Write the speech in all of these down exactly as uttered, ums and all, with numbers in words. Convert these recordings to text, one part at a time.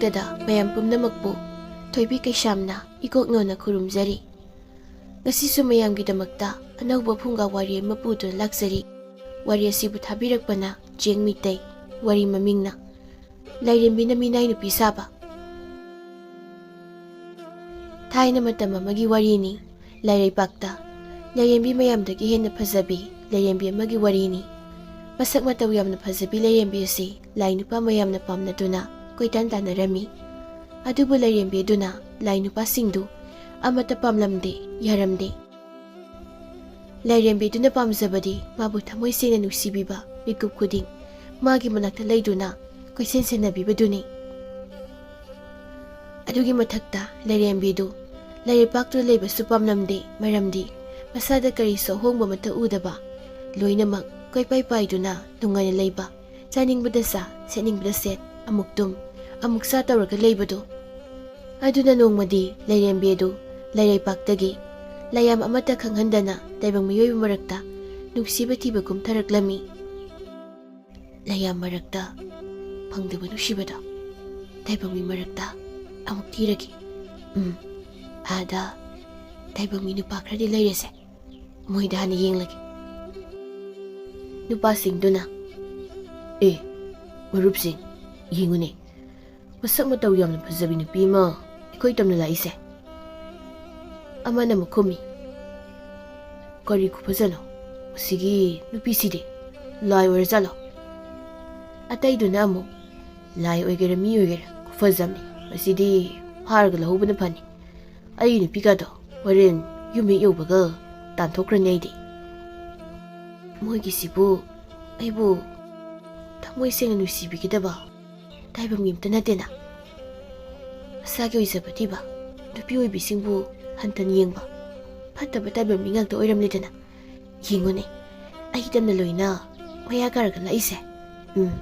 ꯇꯗ ꯃꯌꯥꯝ ꯄꯨꯝꯅꯃꯛꯄꯨ ꯊꯣꯏꯕꯤ ꯀꯩꯁꯥꯝꯅ ꯏꯀꯣꯛ ꯅꯧꯅ ꯈꯨꯔꯨꯝꯖꯔꯤ꯫ ꯉꯁꯤꯁꯨ ꯃꯌꯥꯝꯒꯤꯗꯃꯛꯇ ꯑꯅꯧꯕ ꯐꯨꯡꯒꯥ ꯋꯥꯔꯤ ꯑꯃ ꯄꯨꯗꯨꯅ ꯂꯥꯛꯆꯔꯤ꯫ ꯋꯥꯔꯤ ꯑꯁꯤꯕꯨ ꯊꯥꯕꯤꯔꯛꯄꯅ ꯆꯦꯡ ꯃꯤꯇꯩ꯫ ꯋꯥꯔꯤ ꯃꯃꯤꯡꯅ ꯂꯥꯏꯔꯦꯝꯕꯤꯅ ꯃꯤꯅꯥꯏ ꯅꯨꯄꯤ ꯁꯥꯕ꯫ ꯊꯥꯏꯅ ꯃꯇꯝ ꯑꯃꯒꯤ ꯋꯥꯔꯤꯅꯤ꯫ ꯂꯥꯏꯔꯩꯄꯥꯛꯇ ꯂꯥꯏꯔꯦꯝꯕꯤ ꯃꯌꯥꯝꯗꯒꯤ ꯍꯦꯟꯅ ꯐꯖꯕꯤ ꯂꯥꯏꯔꯦꯝꯕꯤ ꯑꯃꯒꯤ ꯋꯥꯔꯤꯅꯤ꯫ ꯃꯁꯛ ꯃꯇꯧ ꯌꯥꯝꯅ ꯐꯖꯕꯤ ꯂꯥꯏꯔꯦꯝꯕꯤ ꯑꯁꯤ ꯂꯥꯏ ꯅꯨꯄꯥ ꯃꯌꯥꯝꯅ ꯄꯥꯝꯅꯗꯨꯅ ꯀꯣꯏꯇꯥꯟ ꯇꯥꯟꯅꯔꯝꯃꯤ꯫ ꯑꯗꯨꯕꯨ ꯂꯥꯏꯔꯦꯝꯕꯤ ꯑꯗꯨꯅ ꯂꯥꯏ ꯅꯨꯄꯥꯁꯤꯡꯗꯨ ꯑꯃꯠꯇ ꯄꯥꯝꯂꯝꯗꯦ, ꯌꯥꯔꯝꯗꯦ꯫ ꯂꯥꯏꯔꯦꯝꯕꯤ ꯑꯗꯨꯅ ꯄꯥꯝꯖꯕꯗꯤ ꯃꯥꯕꯨ ꯊꯃꯣꯏ ꯁꯦꯡꯅ ꯅꯨꯡꯁꯤꯕꯤꯕ ꯃꯤꯀꯨꯞ ꯈꯨꯗꯤꯡ ꯃꯥꯒꯤ ꯃꯅꯥꯛꯇ ꯂꯩꯗꯨꯅ ꯀꯣꯏꯁꯦꯟ ꯁꯦꯟꯅꯕꯤꯕꯗꯨꯅꯤ꯫ ꯑꯗꯨꯒꯤ ꯃꯊꯛꯇ ꯂꯥꯏꯔꯦꯝꯕꯤꯗꯨ ꯂꯥꯏꯔꯩꯄꯥꯛꯇꯨꯗ ꯂꯩꯕꯁꯨ ꯄꯥꯝꯂꯝꯗꯦ, ꯃꯔꯝꯗꯤ ꯃꯁꯥꯗ ꯀꯔꯤꯁꯨ ꯑꯍꯣꯡꯕ ꯑꯃꯠꯇ ꯎꯗꯕ, ꯂꯣꯏꯅꯃꯛ ꯀꯣꯏꯄꯥꯏ ꯄꯥꯏꯗꯨꯅ ꯅꯨꯡꯉꯥꯏꯅ ꯂꯩꯕ, ꯆꯥꯅꯤꯡꯕꯗ ꯆꯥ, ꯁꯦꯠꯅꯤꯡꯕꯗ ꯁꯦꯠ, ꯑꯃꯨꯛ ꯇꯨꯝ, ꯑꯃꯨꯛ ꯆꯥ ꯇꯧꯔꯒ ꯂꯩꯕꯗꯨ꯫ ꯑꯗꯨꯅ ꯅꯣꯡꯃꯗꯤ ꯂꯥꯏꯔꯦꯝꯕꯤ ꯑꯗꯨ ꯂꯥꯏꯔꯩꯄꯥꯛꯇꯒꯤ ꯂꯥꯏꯌꯥꯝ ꯑꯃꯠꯇ ꯈꯪꯍꯟꯗꯅ ꯇꯥꯏꯕꯪ ꯃꯤꯑꯣꯏꯕ ꯃꯔꯛꯇ ꯅꯨꯡꯁꯤꯕ ꯊꯤꯕ ꯀꯨꯝꯊꯔꯛꯂꯝꯃꯤ꯫ ꯂꯥꯏꯌꯥꯝ ꯃꯔꯛꯇ ꯐꯪꯗꯕ ꯅꯨꯡꯁꯤꯕꯗꯣ ꯇꯥꯏꯕꯪ ꯃꯤ ꯃꯔꯛꯇ ꯑꯃꯨꯛ ꯊꯤꯔꯒꯦ꯫ ꯎꯝ, ꯑꯥꯗ ꯇꯥꯏꯕꯪ ꯃꯤ ꯅꯨꯄꯥ ꯈꯔꯗꯤ ꯂꯩꯔꯦꯁꯦ, ꯃꯣꯏꯗ ꯍꯥꯟꯅ ꯌꯦꯡꯂꯒꯦ꯫ ꯅꯨꯄꯥꯁꯤꯡꯗꯨꯅ, "ꯑꯦ, ꯃꯔꯨꯞꯁꯤꯡ, ꯌꯦꯡꯉꯨꯅꯦ, ꯃꯁꯛ ꯃꯇꯧ ꯌꯥꯝꯅ ꯐꯖꯕꯤ ꯅꯨꯄꯤ ꯑꯃ ꯑꯩꯈꯣꯏ ꯇꯝꯅ ꯂꯥꯛꯏꯁꯦ꯫" ꯑꯃꯅ ꯑꯃꯨꯛ ꯈꯨꯝꯃꯤ, "ꯀꯔꯤ ꯈꯨꯐꯖꯅꯣ? ꯃꯁꯤꯒꯤ ꯅꯨꯄꯤꯁꯤꯗꯤ ꯂꯥꯏ ꯑꯣꯏꯔꯖꯥꯠꯂꯣ?" ꯑꯇꯩꯗꯨꯅ ꯑꯃꯨꯛ, "ꯂꯥꯏ ꯑꯣꯏꯒꯦꯔꯥ ꯃꯤ ꯑꯣꯏꯒꯦꯔꯥ ꯈꯨꯐꯖ ꯑꯃꯅꯤ꯫ ꯃꯁꯤꯗꯤ ꯐꯥꯔꯒ ꯂꯧꯍꯧꯕꯅ ꯐꯅꯤ꯫ ꯑꯩꯒꯤ ꯅꯨꯄꯤꯒꯗꯣ ꯍꯣꯔꯦꯟ ꯌꯨꯝ ꯍꯦꯛ ꯌꯧꯕꯒ ꯇꯥꯟꯊꯣꯛꯈ꯭ꯔꯅꯤ ꯑꯩꯗꯤ꯫" ꯃꯣꯏꯒꯤꯁꯤꯕꯨ ꯑꯩꯕꯨ ꯊꯃꯣꯏ ꯁꯦꯡꯅ ꯅꯨꯡꯁꯤꯕꯤꯒꯗꯕ ꯇꯥꯏꯕꯪ ꯃꯤ ꯑꯝꯇ ꯅꯠꯇꯦꯅ꯫ ꯃꯁꯥꯒꯤ ꯑꯣꯏꯖꯕ ꯊꯤꯕ, ꯅꯨꯄꯤ ꯑꯣꯏꯕꯤꯁꯤꯡꯕꯨ ꯍꯟꯊꯅ ꯌꯦꯡꯕ, ꯐꯠꯇꯕ ꯇꯥꯏꯕꯪ ꯃꯤ ꯉꯥꯛꯇ ꯑꯣꯏꯔꯝꯂꯦꯗꯅ꯫ ꯌꯦꯡꯉꯨꯅꯦ, ꯑꯩ ꯇꯝꯅ ꯂꯣꯏꯅ ꯃꯌꯥ ꯀꯥꯔꯒ ꯂꯥꯛꯏꯁꯦ꯫ ꯎꯝ,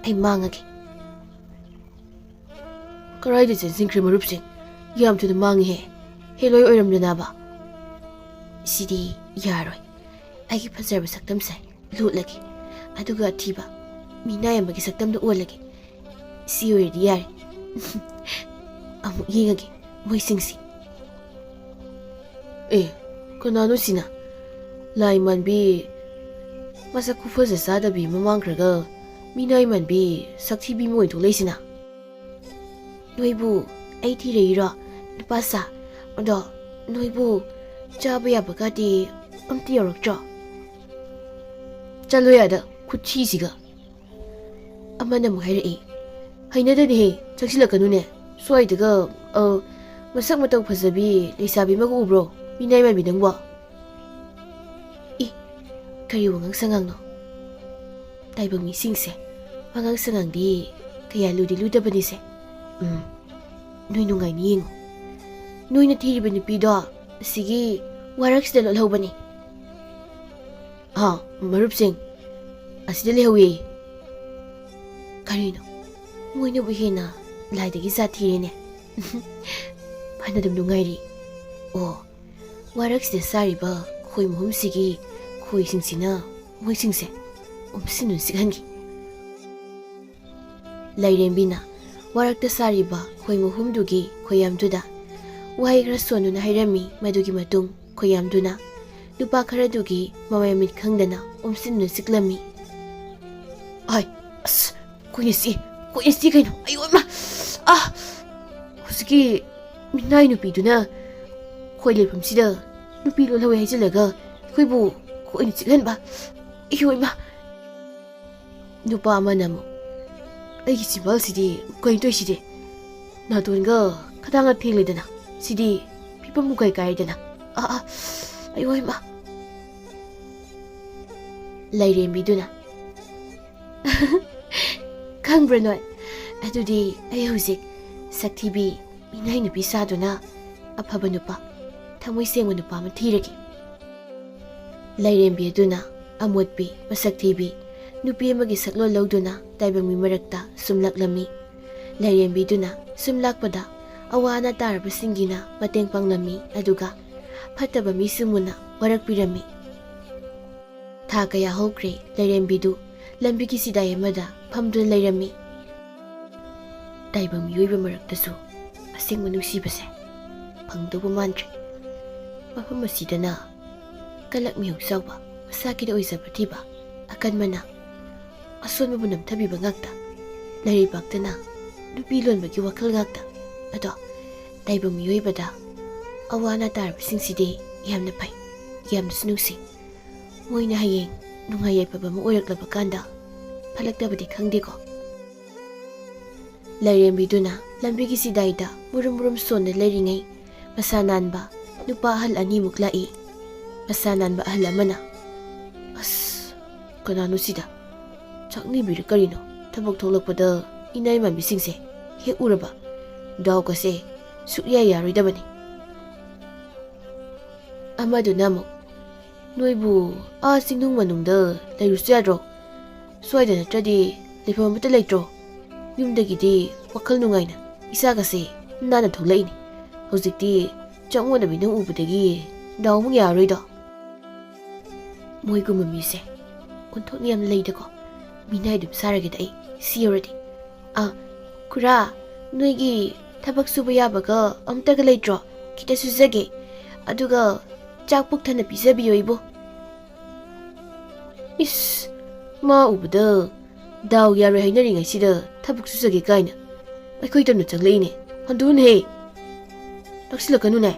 ꯑꯩ ꯃꯥꯡꯉꯒꯦ꯫ ꯀꯔꯥꯏꯗ ꯆꯦꯟꯁꯤꯟꯈ꯭ꯔꯦ ꯃꯔꯨꯞꯁꯤꯡ? ꯌꯥꯝ ꯊꯨꯅ ꯃꯥꯡꯉꯤꯍꯦ꯫ ꯍꯦꯂꯣꯏ ꯑꯣꯏꯔꯝꯗꯅꯕ꯫ ꯁꯤꯗꯤ ꯌꯥꯔꯣꯏ꯫ ꯑꯩꯒꯤ ꯐꯖꯔꯕ ꯁꯛꯇꯝꯁꯦ ꯂꯣꯠꯂꯒꯦ꯫ ꯑꯗꯨꯒ ꯑꯊꯤꯕ ꯃꯤꯅꯥꯏ ꯑꯃꯒꯤ ꯁꯛꯇꯝꯗ ꯑꯣꯜꯂꯒꯦ꯫ ꯁꯤ ꯑꯣꯏꯔꯗꯤ ꯌꯥꯔꯦ꯫ ꯑꯃꯨꯛ ꯌꯦꯡꯉꯒꯦ ꯃꯣꯏꯁꯤꯡꯁꯤ꯫ ꯑꯦ, ꯀꯅꯥꯅꯣ ꯁꯤꯅ? ꯂꯥꯏ ꯃꯥꯟꯕꯤ, ꯃꯁꯛ ꯈꯨꯐꯖ ꯆꯥꯗꯕꯤ ꯑꯃ ꯃꯥꯡꯈ꯭ꯔꯒ, ꯃꯤꯅꯥꯏ ꯃꯥꯟꯕꯤ ꯁꯛꯊꯤꯕꯤ ꯑꯃ ꯑꯣꯏꯅ ꯊꯣꯛꯂꯛꯏꯁꯤꯅ? ꯅꯣꯏꯕꯨ ꯑꯩ ꯊꯤꯔꯛꯏꯔꯣ, ꯅꯨꯄꯥ ꯁꯥ? ꯑꯗꯣ ꯅꯣꯏꯕꯨ ꯆꯥꯕ ꯌꯥꯕꯒꯗꯤ ꯑꯝꯇ ꯌꯧꯔꯛꯇ꯭ꯔꯣ? ꯆꯠꯂꯣ ꯌꯥꯗ, ꯈꯨꯠꯊꯤꯁꯤꯒ꯫ ꯑꯃꯅ ꯑꯃꯨꯛ ꯍꯥꯏꯔꯛꯏ, "ꯍꯩꯅꯗꯦꯅꯦꯍꯦ, ꯆꯪꯁꯤꯜꯂꯛꯀꯅꯨꯅꯦ꯫ ꯁ꯭ꯋꯥꯏꯗꯒ, ꯑ, ꯃꯁꯛ ꯃꯇꯧ ꯐꯖꯕꯤ ꯂꯩꯁꯥꯕꯤ ꯑꯃꯒ ꯎꯕ꯭ꯔꯣ? ꯃꯤꯅꯥꯏ ꯃꯥꯟꯕꯤ ꯅꯪꯕꯣ?" ꯏ, ꯀꯔꯤ ꯋꯥꯉꯥꯡ ꯁꯉꯥꯡꯅꯣ? ꯇꯥꯏꯕꯪ ꯃꯤꯁꯤꯡꯁꯦ, ꯋꯥꯉꯥꯡ ꯁꯉꯥꯡꯗꯤ ꯀꯌꯥ ꯂꯨꯗꯤ ꯂꯨꯗꯕꯅꯤꯁꯦ꯫ ꯎꯝ, ꯅꯣꯏ ꯅꯨꯡꯉꯥꯏꯅꯤ ꯌꯦꯡꯉꯨ꯫ ꯅꯣꯏꯅ ꯊꯤꯔꯤꯕ ꯅꯨꯄꯤꯗꯣ ꯑꯁꯤꯒꯤ ꯋꯥꯔꯛꯁꯤꯗ ꯂꯣꯠꯍꯧꯕꯅꯤ꯫ ꯑꯥ, ꯃꯔꯨꯞꯁꯤꯡ, ꯑꯁꯤꯗ ꯂꯩꯍꯧꯋꯤ꯫ ꯀꯔꯤꯅꯣ? ꯃꯣꯏꯅꯕꯨ ꯍꯦꯟꯅ ꯂꯥꯏꯗꯒꯤ ꯖꯥꯠ ꯊꯤꯔꯦꯅꯦ꯫ ꯐꯅ ꯑꯗꯨꯝ ꯅꯨꯡꯉꯥꯏꯔꯤ꯫ ꯑꯣ, ꯋꯥꯔꯛꯁꯤꯗ ꯆꯥꯔꯤꯕ ꯈꯣꯏ ꯃꯍꯨꯝꯁꯤꯒꯤ ꯈꯣꯏꯁꯤꯡꯁꯤꯅ ꯃꯣꯏꯁꯤꯡꯁꯦ ꯎꯝꯁꯤꯟ ꯅꯨꯡꯁꯤꯛꯍꯟꯈꯤ꯫ ꯂꯥꯏꯔꯦꯝꯕꯤꯅ ꯋꯥꯔꯛꯇ ꯆꯥꯔꯤꯕ ꯈꯣꯏ ꯃꯍꯨꯝꯗꯨꯒꯤ ꯈꯣꯏꯌꯥꯝꯗꯨꯗ ꯋꯥꯍꯩ ꯈꯔ ꯁꯣꯟꯗꯨꯅ ꯍꯥꯏꯔꯝꯃꯤ꯫ ꯃꯗꯨꯒꯤ ꯃꯇꯨꯡ ꯈꯣꯏꯌꯥꯝꯗꯨꯅ ꯅꯨꯄꯥ ꯈꯔꯗꯨꯒꯤ ꯃꯃꯥꯏ ꯃꯃꯤꯠ ꯈꯪꯗꯅ ꯎꯝꯁꯤꯟꯗꯨꯅ ꯆꯤꯛꯂꯝꯃꯤ꯫ "ꯑꯥꯏ, ꯑꯁ, ꯈꯣꯏꯅ ꯆꯤꯛꯏ, ꯈꯣꯏꯅ ꯆꯤꯛꯏ ꯀꯩꯅꯣ? ꯑꯌꯣ ꯏꯃꯥ! ꯑꯥ! ꯍꯧꯖꯤꯛꯀꯤ ꯃꯤꯅꯥꯏ ꯅꯨꯄꯤꯗꯨꯅ ꯈꯣꯏ ꯂꯩꯐꯝꯁꯤꯗ ꯅꯨꯄꯤ ꯂꯣꯜꯍꯧꯋꯦ ꯍꯥꯏꯖꯤꯜꯂꯒ ꯑꯩꯈꯣꯏꯕꯨ ꯈꯣꯏꯅ ꯆꯤꯛꯍꯟꯕ꯫ ꯑꯌꯣ ꯏꯃꯥ!" ꯅꯨꯄꯥ ꯑꯃꯅ ꯑꯃꯨꯛ, "ꯑꯩꯒꯤ ꯆꯤꯝꯕꯥꯜꯁꯤꯗꯤ ꯀꯩꯅꯣ ꯇꯧꯔꯤꯁꯤꯗꯤ? ꯅꯥꯇꯣꯟꯒ ꯈꯗꯥꯡꯒ ꯊꯦꯡꯂꯦꯗꯅ, ꯁꯤꯗꯤ ꯐꯤꯕꯝ ꯀꯩ ꯀꯥꯏꯔꯦꯗꯅ꯫ ꯑꯥ, ꯑꯥ, ꯑꯌꯣ ꯏꯃꯥ!" ꯂꯥꯏꯔꯦꯝꯕꯤꯗꯨꯅ, "ꯈꯪꯕ꯭ꯔꯥ ꯅꯣꯏ? ꯑꯗꯨꯗꯤ ꯑꯩ ꯍꯧꯖꯤꯛ ꯁꯛꯊꯤꯕꯤ ꯃꯤꯅꯥꯏ ꯅꯨꯄꯤ ꯁꯥꯗꯨꯅ ꯑꯐꯕ ꯅꯨꯄꯥ, ꯊꯃꯣꯏ ꯁꯦꯡꯕ ꯅꯨꯄꯥ ꯑꯃ ꯊꯤꯔꯒꯦ꯫" ꯂꯥꯏꯔꯦꯝꯕꯤ ꯑꯗꯨꯅ ꯑꯃꯣꯠꯄꯤ, ꯃꯁꯛ ꯊꯤꯕꯤ ꯅꯨꯄꯤ ꯑꯃꯒꯤ ꯁꯛꯂꯣꯟ ꯂꯧꯗꯨꯅ ꯇꯥꯏꯕꯪ ꯃꯤ ꯃꯔꯛꯇ ꯁꯨꯝ ꯂꯥꯛꯂꯝꯃꯤ꯫ ꯂꯥꯏꯔꯦꯝꯕꯤꯗꯨꯅ ꯁꯨꯝ ꯂꯥꯛꯄꯗ ꯑꯋꯥ ꯑꯅꯥ ꯇꯥꯔꯕꯁꯤꯡꯒꯤꯅ ꯃꯇꯦꯡ ꯄꯥꯡꯂꯝꯃꯤ, ꯑꯗꯨꯒ ꯐꯠꯇꯕ ꯃꯤꯁꯤꯡꯕꯨꯅ ꯋꯥꯔꯛꯄꯤꯔꯝꯃꯤ꯫ ꯊꯥ ꯀꯌꯥ ꯍꯧꯈ꯭ꯔꯦ, ꯂꯥꯏꯔꯦꯝꯕꯤꯗꯨ ꯂꯝꯕꯤꯒꯤ ꯆꯤꯗꯥꯏ ꯑꯃꯗ ꯐꯝꯗꯨꯅ ꯂꯩꯔꯝꯃꯤ꯫ ꯇꯥꯏꯕꯪ ꯃꯤꯑꯣꯏꯕ ꯃꯔꯛꯇꯁꯨ ꯑꯁꯦꯡꯕ ꯅꯨꯡꯁꯤꯕꯁꯦ ꯐꯪꯗꯧꯕ ꯃꯥꯟꯗ꯭ꯔꯦ꯫ ꯃꯐꯝ ꯑꯁꯤꯗꯅ ꯀꯂꯛ ꯃꯤꯍꯧ ꯆꯥꯎꯕ, ꯃꯁꯥꯒꯤꯗ ꯑꯣꯏꯖꯕ ꯊꯤꯕ, ꯑꯀꯟꯕꯅ ꯑꯁꯣꯟꯕꯕꯨ ꯅꯝꯊꯕꯤꯕ ꯉꯥꯛꯇ, ꯂꯩꯔꯩꯕꯥꯛꯇꯅ ꯅꯨꯄꯤ ꯂꯣꯟꯕꯒꯤ ꯋꯥꯈꯜ ꯉꯥꯛꯇ꯫ ꯑꯗꯣ ꯇꯥꯏꯕꯪ ꯃꯤꯑꯣꯏꯕꯗ ꯑꯋꯥ ꯑꯅꯥ ꯇꯥꯔꯕꯁꯤꯡꯁꯤꯗꯤ ꯌꯥꯝꯅ ꯐꯩ, ꯌꯥꯝꯅꯁꯨ ꯅꯨꯡꯁꯤ꯫ ꯃꯣꯏꯅ ꯍꯌꯦꯡ ꯅꯨꯡꯉꯥꯏ ꯌꯥꯏꯐꯕ ꯑꯃ ꯑꯣꯏꯔꯛꯂꯕ ꯀꯥꯟꯗ ꯐꯠꯂꯛꯇꯕꯗꯤ ꯈꯪꯗꯦꯀꯣ꯫ ꯂꯥꯏꯔꯦꯝꯕꯤꯗꯨꯅ ꯂꯝꯕꯤꯒꯤ ꯆꯤꯗꯥꯏꯗ ꯃꯨꯔꯨꯝ ꯃꯨꯔꯨꯝ ꯁꯣꯟꯅ ꯂꯩꯔꯤꯉꯩ, ꯃꯁꯥ ꯅꯥꯟꯕ ꯅꯨꯄꯥ ꯑꯍꯜ ꯑꯅꯤꯃꯨꯛ ꯂꯥꯛꯏ꯫ ꯃꯁꯥ ꯅꯥꯟꯕ ꯑꯍꯜ ꯑꯃꯅ, "ꯑꯁ, ꯀꯅꯥꯅꯣ ꯁꯤꯗ? ꯆꯥꯛꯅꯤꯕꯤꯔ ꯀꯔꯤꯅꯣ? ꯊꯕꯛ ꯊꯣꯛꯂꯛꯄꯗ ꯏꯅꯥꯏ ꯃꯥꯟꯕꯤꯁꯤꯡꯁꯦ ꯍꯦꯛ ꯎꯔꯕ ꯗꯥꯎꯒꯁꯦ ꯁꯨꯛꯌꯥ ꯌꯥꯔꯣꯏꯗꯕꯅꯤ꯫" ꯑꯃꯗꯨꯅ ꯑꯃꯨꯛ, "ꯅꯣꯏꯕꯨ ꯑꯥ ꯆꯤꯡꯅꯨꯡ ꯃꯅꯨꯡꯗ ꯂꯩꯔꯨꯁꯨ ꯌꯥꯗ꯭ꯔꯣ? ꯁ꯭ꯋꯥꯏꯗ ꯅꯠꯇ꯭ꯔꯗꯤ ꯂꯩꯐꯝ ꯑꯃꯠꯇ ꯂꯩꯇ꯭ꯔꯣ? ꯌꯨꯝꯗꯒꯤꯗꯤ ꯋꯥꯈꯜ ꯅꯨꯡꯉꯥꯏꯅ ꯏꯆꯥꯒꯁꯦ ꯅꯥꯟꯅ ꯊꯣꯛꯂꯛꯏꯅꯤ꯫ ꯍꯧꯖꯤꯛꯇꯤ ꯆꯞ ꯃꯥꯟꯅꯕꯤ ꯅꯪ ꯎꯕꯗꯒꯤ ꯗꯥꯎ ꯑꯃꯨꯛ ꯌꯥꯔꯔꯣꯏꯗꯣ꯫" ꯃꯣꯏꯒꯨꯝꯕ ꯃꯤꯁꯦ ꯑꯣꯟꯊꯣꯛꯅ ꯌꯥꯝ ꯂꯩꯗꯀꯣ꯫ ꯃꯤꯅꯥꯏ ꯑꯗꯨꯝ ꯁꯥꯔꯒꯦꯗ ꯑꯩ ꯁꯤ ꯌꯧꯔꯗꯤ꯫ "ꯑ, ꯈꯨꯔꯥ, ꯅꯣꯏꯒꯤ ꯊꯕꯛ ꯁꯨꯕ ꯌꯥꯕꯒ ꯑꯝꯇꯒ ꯂꯩꯇ꯭ꯔꯣ? ꯈꯤꯇ ꯁꯨꯖꯒꯦ꯫ ꯑꯗꯨꯒ ꯆꯥꯛ ꯄꯨꯛ ꯊꯟꯅ ꯄꯤꯖꯕꯤꯌꯣ ꯑꯩꯕꯨ꯫" ꯏꯁ, ꯃꯥ ꯎꯕꯗ ꯗꯥꯎ ꯌꯥꯔꯣꯏ ꯍꯥꯏꯅꯔꯤꯉꯩꯁꯤꯗ ꯊꯕꯛ ꯁꯨꯖꯒꯦ ꯀꯥꯏꯅ꯫ ꯑꯩꯈꯣꯏ ꯇꯝꯅ ꯆꯪꯂꯛꯏꯅꯦ꯫ ꯍꯟꯗꯨꯅꯍꯦ꯫ ꯅꯛꯁꯤꯜꯂꯛꯀꯅꯨꯅꯦ꯫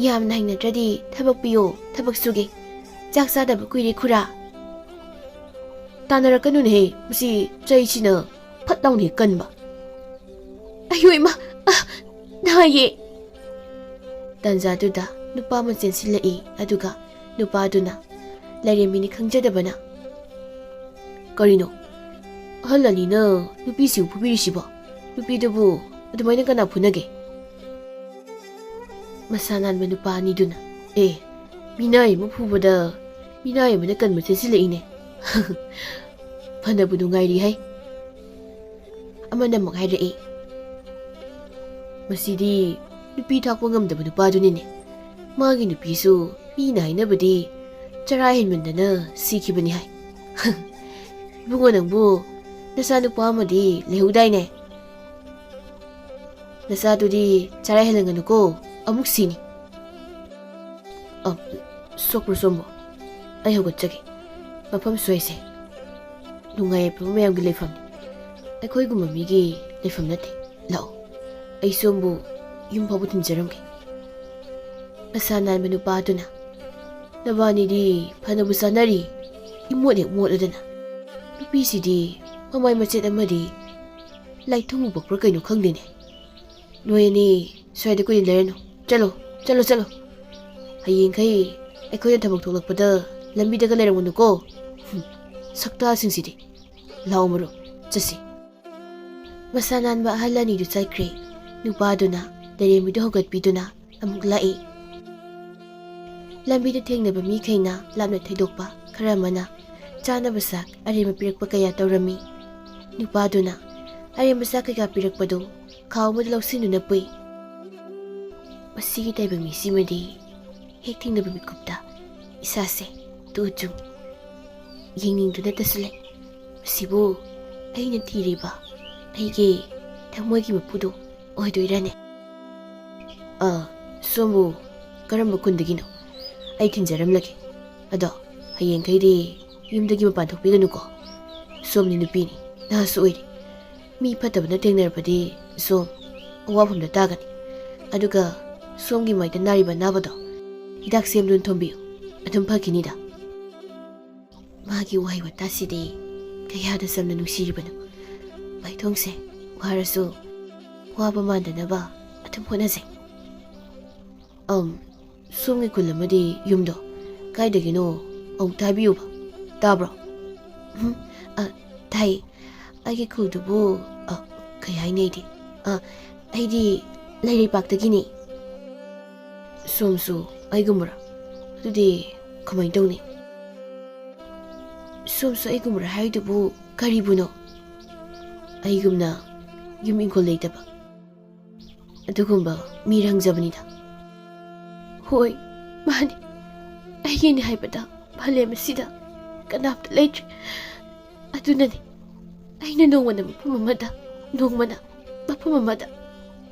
"ꯌꯥꯝꯅ ꯍꯩꯅꯗ꯭ꯔꯗꯤ ꯊꯕꯛ ꯄꯤꯌꯣ, ꯊꯕꯛ ꯁꯨꯒꯦ꯫ ꯆꯥꯛ ꯆꯥꯗꯕ ꯀꯨꯏꯔꯦ ꯈꯨꯔꯥ꯫" ꯇꯥꯟꯅꯔꯛꯀꯅꯨꯅꯦꯍꯦ, ꯃꯁꯤ ꯆꯩꯁꯤꯅ ꯐꯠ ꯂꯥꯎꯅ ꯍꯦꯛ ꯀꯟꯕ꯫ "ꯑꯌꯣ ꯏꯃꯥ, ꯑ, ꯅꯥꯏꯌꯦ!" ꯇꯥꯟꯖꯥꯗꯨꯗ ꯅꯨꯄꯥ ꯑꯃ ꯆꯦꯟꯁꯤꯜꯂꯛꯏ, ꯑꯗꯨꯒ ꯅꯨꯄꯥꯗꯨꯅ, ꯂꯥꯏꯔꯦꯝꯕꯤꯅꯤ ꯈꯪꯖꯗꯕꯅ, "ꯀꯔꯤꯅꯣ? ꯑꯍꯜ ꯑꯅꯤꯅ ꯅꯨꯄꯤꯁꯤꯕꯨ ꯐꯨꯕꯤꯔꯤꯁꯤꯕꯣ? ꯅꯨꯄꯤꯗꯨꯕꯨ ꯑꯗꯨꯃꯥꯏꯅ ꯀꯅꯥ ꯐꯨꯅꯒꯦ?" ꯃꯁꯥ ꯅꯥꯟꯕ ꯅꯨꯄꯥ ꯑꯅꯤꯗꯨꯅ, "ꯑꯦ, ꯃꯤꯅꯥꯏ ꯑꯃ ꯐꯨꯕꯗ ꯃꯤꯅꯥꯏ ꯑꯃꯅ ꯀꯟꯕ ꯆꯦꯟꯁꯤꯜꯂꯛꯏꯅꯦ꯫ ꯐꯅꯕꯨ ꯅꯨꯡꯉꯥꯏꯔꯤ ꯍꯥꯏ꯫" ꯑꯃꯅ ꯑꯃꯨꯛ ꯍꯥꯏꯔꯛꯏ, "ꯃꯁꯤꯗꯤ ꯅꯨꯄꯤ ꯊꯥꯛꯄ ꯉꯝꯗꯕ ꯅꯨꯄꯥꯗꯨꯅꯤꯅꯦ꯫ ꯃꯥꯒꯤ ꯅꯨꯄꯤꯁꯨ ꯃꯤꯅ ꯍꯥꯏꯅꯕꯗꯤ ꯆꯔꯥ ꯍꯦꯟꯃꯟꯗꯅ ꯁꯤꯈꯤꯕꯅꯤ ꯍꯥꯏ꯫" "ꯏꯕꯨꯡꯉꯣ, ꯅꯪꯕꯨ ꯅꯆꯥꯅꯨꯄꯥ ꯑꯃꯗꯤ ꯂꯩꯍꯧꯗꯥꯏꯅꯦ? ꯅꯆꯥꯗꯨꯗꯤ ꯆꯔꯥ ꯍꯦꯜꯍꯟꯒꯅꯨꯀꯣ, ꯑꯃꯨꯛ ꯁꯤꯅꯤ꯫ ꯑ, ꯁꯣꯛꯄ꯭ꯔꯣ ꯁꯣꯝꯕꯨ? ꯑꯩ ꯍꯧꯒꯠꯆꯒꯦ꯫ ꯃꯐꯝ ꯁ꯭ꯋꯥꯏꯁꯦ ꯅꯨꯡꯉꯥꯏ ꯌꯥꯏꯐꯕ ꯃꯌꯥꯝꯒꯤ ꯂꯩꯐꯝꯅꯤ꯫ ꯑꯩꯈꯣꯏꯒꯨꯝꯕ ꯃꯤꯒꯤ ꯂꯩꯐꯝ ꯅꯠꯇꯦ꯫ ꯂꯥꯛꯑꯣ, ꯑꯩ ꯁꯣꯝꯕꯨ ꯌꯨꯝ ꯐꯥꯎꯕ ꯊꯤꯟꯖꯔꯝꯒꯦ꯫ ꯃꯁꯥ ꯅꯥꯟꯕ ꯅꯨꯄꯥ ꯑꯗꯨꯅ, "ꯅꯕꯥꯅꯤꯗꯤ ꯐꯅꯕꯨ ꯆꯥꯅꯔꯤ, ꯏꯃꯣꯠ ꯍꯦꯛ ꯃꯣꯠꯂꯗꯅ꯫ ꯅꯨꯄꯤꯁꯤꯗꯤ ꯃꯃꯥꯏ ꯃꯆꯦꯠ ꯑꯃꯗꯤ ꯂꯥꯏꯊꯨꯡ ꯄꯛꯄ꯭ꯔꯥ ꯀꯩꯅꯣ ꯈꯪꯗꯦꯅꯦ꯫ ꯅꯣꯏ ꯑꯅꯤ ꯁ꯭ꯋꯥꯏꯗ ꯀꯨꯏꯅ ꯂꯩꯔꯅꯨ꯫ ꯆꯠꯂꯣ, ꯆꯠꯂꯣ, ꯆꯠꯂꯣ꯫ ꯍꯌꯦꯡꯈꯩ ꯑꯩꯈꯣꯏꯅ ꯊꯕꯛ ꯊꯣꯛꯂꯛꯄꯗ ꯂꯝꯕꯤꯗꯒ ꯂꯩꯔꯝꯒꯅꯨꯀꯣ꯫ ꯍꯨꯝ, ꯁꯛꯇꯥꯁꯤꯡꯁꯤꯗꯤ꯫ ꯂꯥꯛꯑꯣ ꯃꯔꯨꯞ, ꯆꯠꯁꯤ꯫" ꯃꯁꯥ ꯅꯥꯟꯕ ꯑꯍꯜ ꯑꯅꯤꯗꯨ ꯆꯠꯈ꯭ꯔꯦ꯫ ꯅꯨꯄꯥꯗꯨꯅ ꯂꯥꯏꯔꯦꯝꯕꯤꯗꯨ ꯍꯧꯒꯠꯄꯤꯗꯨꯅ ꯑꯃꯨꯛ ꯂꯥꯛꯏ꯫ ꯂꯝꯕꯤꯗ ꯊꯦꯡꯅꯕ ꯃꯤꯈꯩꯅ ꯂꯥꯞꯅ ꯊꯩꯗꯣꯛꯄ, ꯈꯔ ꯑꯃꯅ ꯆꯥꯅꯕ ꯆꯥꯛ ꯑꯔꯦꯝꯕ ꯄꯤꯔꯛꯄ ꯀꯌꯥ ꯇꯧꯔꯝꯃꯤ꯫ ꯅꯨꯄꯥꯗꯨꯅ ꯑꯔꯦꯝꯕ ꯆꯥꯛ ꯀꯩꯀꯥ ꯄꯤꯔꯛꯄꯗꯨ ꯈꯥꯎ ꯑꯃꯗ ꯂꯧꯁꯤꯟꯗꯨꯅ ꯄꯨꯏ꯫ ꯃꯁꯤꯒꯤ ꯇꯥꯏꯕꯪ ꯃꯤꯁꯤꯃꯗꯤ ꯍꯦꯛ ꯊꯦꯡꯅꯕ ꯃꯤꯀꯨꯞꯇ ꯏꯁꯥꯁꯦ ꯇꯨ ꯆꯨꯝ ꯌꯦꯡꯅꯤꯡꯗꯨꯅꯇꯁꯨ ꯂꯩ꯫ ꯃꯁꯤꯕꯨ ꯑꯩꯅ ꯊꯤꯔꯤꯕ ꯑꯩꯒꯤ ꯊꯃꯣꯏꯒꯤ ꯃꯄꯨꯗꯣ ꯑꯣꯏꯗꯣꯏꯔꯅꯦ? ꯑ, ꯁꯣꯝꯕꯨ ꯀꯔꯝꯕ ꯈꯨꯟꯗꯒꯤꯅꯣ? ꯑꯩ ꯊꯤꯟꯖꯔꯝꯂꯒꯦ꯫ ꯑꯗꯣ ꯍꯌꯦꯡꯈꯩꯗꯤ ꯌꯨꯝꯗꯒꯤ ꯃꯄꯥꯟ ꯊꯣꯛꯄꯤꯒꯅꯨꯀꯣ꯫ ꯁꯣꯝꯗꯤ ꯅꯨꯄꯤꯅꯤ, ꯅꯍꯥꯁꯨ ꯑꯣꯏꯔꯤ꯫ ꯃꯤ ꯐꯠꯇꯕꯅ ꯊꯦꯡꯅꯔꯕꯗꯤ ꯁꯣꯝ ꯑꯋꯥꯐꯝꯗ ꯇꯥꯒꯅꯤ꯫ ꯑꯗꯨꯒ ꯁꯣꯝꯒꯤ ꯃꯥꯏꯗ ꯅꯥꯔꯤꯕ ꯑꯅꯥꯕꯗꯣ ꯍꯤꯗꯥꯛ ꯁꯦꯝꯗꯨꯅ ꯊꯣꯝꯕꯤꯌꯨ, ꯑꯗꯨꯝ ꯐꯈꯤꯅꯤꯗ꯫ ꯃꯥꯒꯤ ꯋꯥꯍꯩ ꯋꯥꯇꯥꯁꯤꯗꯤ ꯀꯌꯥꯗ ꯆꯝꯅ ꯅꯨꯡꯁꯤꯔꯤꯕꯅꯣ꯫ ꯃꯥꯏꯊꯣꯡꯁꯦ ꯋꯥꯔꯁꯨ ꯋꯥꯕ ꯃꯥꯟꯗꯅꯕ ꯑꯗꯨꯝ ꯍꯣꯠꯅꯖꯩ꯫ ꯑꯝ, ꯁꯣꯝꯒꯤ ꯈꯨꯜ ꯑꯃꯗꯤ ꯌꯨꯝꯗꯣ ꯀꯥꯏꯗꯒꯤꯅꯣ ꯑꯃꯨꯛꯇ ꯍꯥꯏꯕꯤꯌꯨꯕ, ꯇꯥꯕ꯭ꯔꯣ? ꯎꯝ, ꯑ, ꯇꯥꯏ꯫ ꯑꯩꯒꯤ ꯈꯨꯜꯗꯨꯕꯨ, ꯑ, ꯀꯩ ꯍꯥꯏꯅꯤ ꯑꯩꯗꯤ? ꯑ, ꯑꯩꯗꯤ ꯂꯩꯔꯩꯄꯥꯛꯇꯒꯤꯅꯤ꯫ ꯁꯣꯝꯁꯨ ꯑꯩꯒꯨꯝꯕꯔꯥ? ꯑꯗꯨꯗꯤ ꯀꯃꯥꯏꯅ ꯇꯧꯅꯤ? ꯁꯣꯝꯁꯨ ꯑꯩꯒꯨꯝꯕꯔꯥ ꯍꯥꯏꯔꯤꯗꯨꯕꯨ ꯀꯔꯤꯕꯨꯅꯣ? ꯑꯩꯒꯨꯝꯅ ꯌꯨꯝ ꯏꯪꯈꯣꯜ ꯂꯩꯇꯕ ꯑꯗꯨꯒꯨꯝꯕ ꯃꯤꯔ ꯍꯪꯖꯕꯅꯤꯗ꯫ ꯍꯣꯏ, ꯃꯥꯅꯤ꯫ ꯑꯩꯒꯤꯅꯤ ꯍꯥꯏꯕꯗ ꯃꯥꯂꯦꯝ ꯑꯁꯤꯗ ꯀꯅꯥꯝꯇ ꯂꯩꯇ꯭ꯔꯦ꯫ ꯑꯗꯨꯅꯅꯤ ꯑꯩꯅ ꯅꯣꯡꯃꯅ ꯃꯐꯝ ꯑꯃꯗ, ꯅꯣꯡꯃꯅ ꯃꯐꯝ ꯑꯃꯗ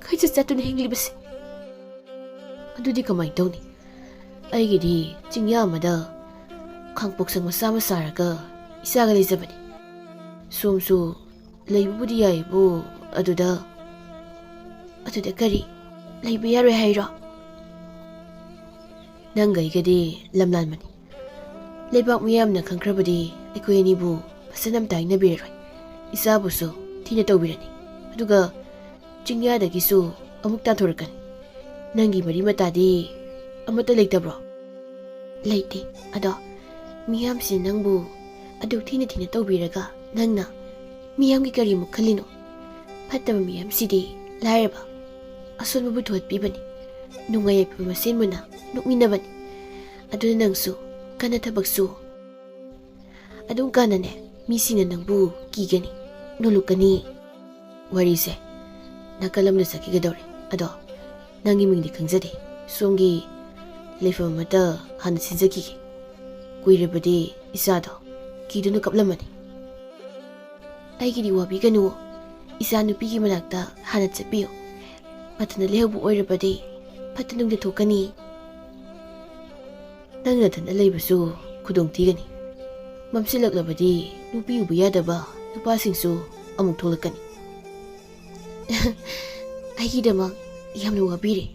ꯈꯩꯆꯠ ꯆꯠꯇꯨꯅ ꯍꯤꯡꯂꯤꯕꯁꯦ꯫ ꯑꯗꯨꯗꯤ ꯀꯃꯥꯏꯅ ꯇꯧꯅꯤ? ꯑꯩꯒꯤꯗꯤ ꯆꯤꯡꯌꯥ ꯑꯃꯗ ꯈꯥꯡꯄꯣꯛꯁꯪ ꯃꯆꯥ ꯑꯃ ꯁꯥꯔꯒ ꯏꯆꯥꯒ ꯂꯩꯖꯕꯅꯤ꯫ ꯁꯣꯝꯁꯨ ꯂꯩꯕꯕꯨꯗꯤ ꯌꯥꯏꯕꯨ, ꯑꯗꯨꯗ, ꯑꯗꯨꯗ ꯀꯔꯤ? ꯂꯩꯕ ꯌꯥꯔꯣꯏ ꯍꯥꯏꯔꯣ? ꯅꯪꯒ ꯑꯩꯒꯗꯤ ꯂꯝꯂꯥꯟꯕꯅꯤ꯫ ꯂꯩꯕꯥꯛ ꯃꯤꯌꯥꯝꯅ ꯈꯪꯈ꯭ꯔꯕꯗꯤ ꯑꯩꯈꯣꯏ ꯑꯅꯤꯕꯨ ꯐꯖꯅ ꯑꯝꯇ ꯍꯥꯏꯅꯕꯤꯔꯔꯣꯏ꯫ ꯏꯆꯥꯕꯨꯁꯨ ꯊꯤꯅ ꯇꯧꯕꯤꯔꯅꯤ꯫ ꯑꯗꯨꯒ ꯆꯤꯡꯌꯥꯗꯒꯤꯁꯨ ꯑꯃꯨꯛ ꯇꯥꯟꯊꯣꯔꯛꯀꯅꯤ꯫ ꯅꯪꯒꯤ ꯃꯔꯤ ꯃꯇꯥꯗꯤ ꯑꯃꯠꯇ ꯂꯩꯇꯕ꯭ꯔꯣ? ꯂꯩꯇꯦ꯫ ꯑꯗꯣ ꯃꯤꯌꯥꯝꯁꯤ ꯅꯪꯕꯨ ꯑꯗꯨꯛ ꯊꯤꯅ ꯊꯤꯅ ꯇꯧꯕꯤꯔꯒ ꯅꯪꯅ ꯃꯤꯌꯥꯝꯒꯤ ꯀꯔꯤꯃꯨꯛ ꯈꯜꯂꯤꯅꯣ? ꯐꯠꯇꯕ ꯃꯤꯌꯥꯝꯁꯤꯗꯤ ꯂꯥꯏꯔꯕ, ꯑꯁꯣꯟꯕꯕꯨ ꯊꯨꯍꯠꯄꯤꯕꯅꯤ꯫ ꯅꯨꯡꯉꯥꯏ ꯌꯥꯏꯐꯕ ꯃꯁꯦꯟꯕꯨꯅ ꯅꯣꯛꯃꯤꯟꯅꯕꯅꯤ꯫ ꯑꯗꯨꯅ ꯅꯪꯁꯨ ꯀꯟꯅ ꯊꯕꯛ ꯁꯨ꯫ ꯑꯗꯨꯝ ꯀꯥꯟꯗꯅꯦ, ꯃꯤꯁꯤꯡꯅ ꯅꯪꯕꯨ ꯀꯤꯒꯅꯤ, ꯅꯣꯂꯨꯛꯀꯅꯤ꯫ ꯋꯥꯔꯤꯁꯦ ꯅꯥꯀꯜ ꯑꯃꯗ ꯆꯠꯈꯤꯒꯗꯧꯔꯦ꯫ ꯑꯗꯣ ꯅꯪꯒꯤ ꯃꯤꯡꯗꯤ ꯈꯪꯖꯗꯦ꯫ ꯁꯣꯝꯒꯤ ꯂꯩꯐꯝ ꯑꯃꯠꯇ ꯍꯥꯟꯅ ꯁꯤꯟꯖꯈꯤꯒꯦ꯫ ꯀꯨꯏꯔꯕꯗꯤ ꯏꯆꯥꯗꯣ ꯀꯤꯗꯨꯅ ꯀꯞꯂꯝꯃꯅꯤ꯫ ꯑꯩꯒꯤꯗꯤ ꯋꯥꯕꯤꯒꯅꯨ, ꯏꯆꯥ ꯅꯨꯄꯤꯒꯤ ꯃꯅꯥꯛꯇ ꯍꯥꯟꯅ ꯆꯠꯄꯤꯌꯨ꯫ ꯃꯊꯟꯇ ꯂꯩꯍꯧꯕ ꯑꯣꯏꯔꯕꯗꯤ ꯐꯠꯇ ꯅꯨꯡꯗ ꯊꯣꯛꯀꯅꯤ꯫ ꯅꯪ ꯅꯊꯟꯇ ꯂꯩꯕꯁꯨ ꯈꯨꯗꯣꯡ ꯊꯤꯒꯅꯤ꯫ ꯃꯝꯁꯤꯜꯂꯛꯂꯕꯗꯤ ꯅꯨꯄꯤ ꯎꯕ ꯌꯥꯗꯕ ꯅꯨꯄꯥꯁꯤꯡꯁꯨ ꯑꯃꯨꯛ ꯊꯣꯛꯂꯛꯀꯅꯤ꯫ ꯑꯩꯒꯤꯗꯃꯛ ꯌꯥꯝꯅ ꯋꯥꯕꯤꯔꯦ꯫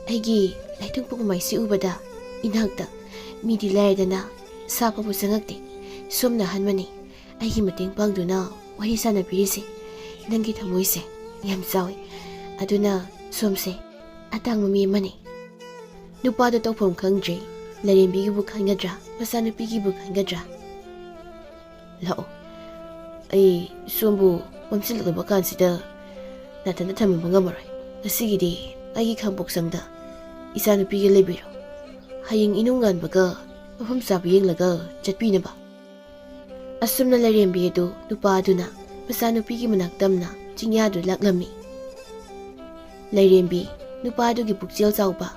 ꯑꯩꯒꯤ ꯂꯥꯏꯊꯨꯡ ꯄꯨꯝꯃꯩꯁꯤ ꯎꯕꯗ ꯏꯅꯥꯛꯇ ꯃꯤꯗꯤ ꯂꯥꯏꯔꯗꯅ ꯁꯥ ꯐꯥꯎꯕ ꯆꯪꯉꯛꯇꯦ꯫ ꯁꯣꯝꯅ ꯑꯍꯥꯟꯕꯅꯤ ꯑꯩꯒꯤ ꯃꯇꯦꯡ ꯄꯥꯡꯗꯨꯅ ꯋꯥꯔꯤ ꯁꯥꯟꯅꯕꯤꯔꯤꯁꯦ꯫ ꯅꯪꯒꯤ ꯊꯃꯣꯏꯁꯦ ꯌꯥꯝ ꯆꯥꯎꯏ꯫ ꯑꯗꯨꯅ ꯁꯣꯝꯁꯦ ꯑꯇꯥꯡꯕ ꯃꯤ ꯑꯃꯅꯤ꯫ ꯅꯨꯄꯥꯗꯣ ꯇꯧꯐꯝ ꯈꯪꯗ꯭ꯔꯦ꯫ ꯂꯥꯏꯔꯦꯝꯕꯤꯒꯤꯕꯨ ꯈꯟꯒꯗ꯭ꯔꯥ, ꯃꯆꯥꯅꯨꯄꯤꯒꯤꯕꯨ ꯈꯟꯒꯗ꯭ꯔꯥ? ꯂꯥꯛꯑꯣ, ꯑꯩ ꯁꯣꯝꯕꯨ ꯃꯝꯁꯤꯜꯂꯛꯂꯕ ꯀꯥꯟꯁꯤꯗ ꯅꯥꯊꯟꯗ ꯊꯝꯃꯝꯕ ꯉꯝꯃꯔꯣꯏ꯫ ꯉꯁꯤꯒꯤꯗꯤ ꯑꯩꯒꯤ ꯈꯥꯡꯄꯣꯛꯁꯪꯗ ꯏꯆꯥꯅꯨꯄꯤꯒ ꯂꯩꯕꯤꯔꯣ꯫ ꯍꯌꯦꯡ ꯏꯅꯨꯡ ꯉꯥꯟꯕꯒ ꯃꯐꯝ ꯆꯥꯕ ꯌꯦꯡꯂꯒ ꯆꯠꯄꯤꯅꯕ꯫ ꯑꯁꯨꯝꯅ ꯂꯥꯏꯔꯦꯝꯕꯤ ꯑꯗꯨ ꯅꯨꯄꯥ ꯑꯗꯨꯅ ꯃꯆꯥꯅꯨꯄꯤꯒꯤ ꯃꯅꯥꯛ ꯇꯝꯅ ꯆꯤꯡꯌꯥꯗꯨ ꯂꯥꯛꯂꯝꯃꯤ꯫ ꯂꯥꯏꯔꯦꯝꯕꯤ, ꯅꯨꯄꯥ ꯑꯗꯨꯒꯤ ꯄꯨꯛꯆꯦꯜ ꯆꯥꯎꯕ,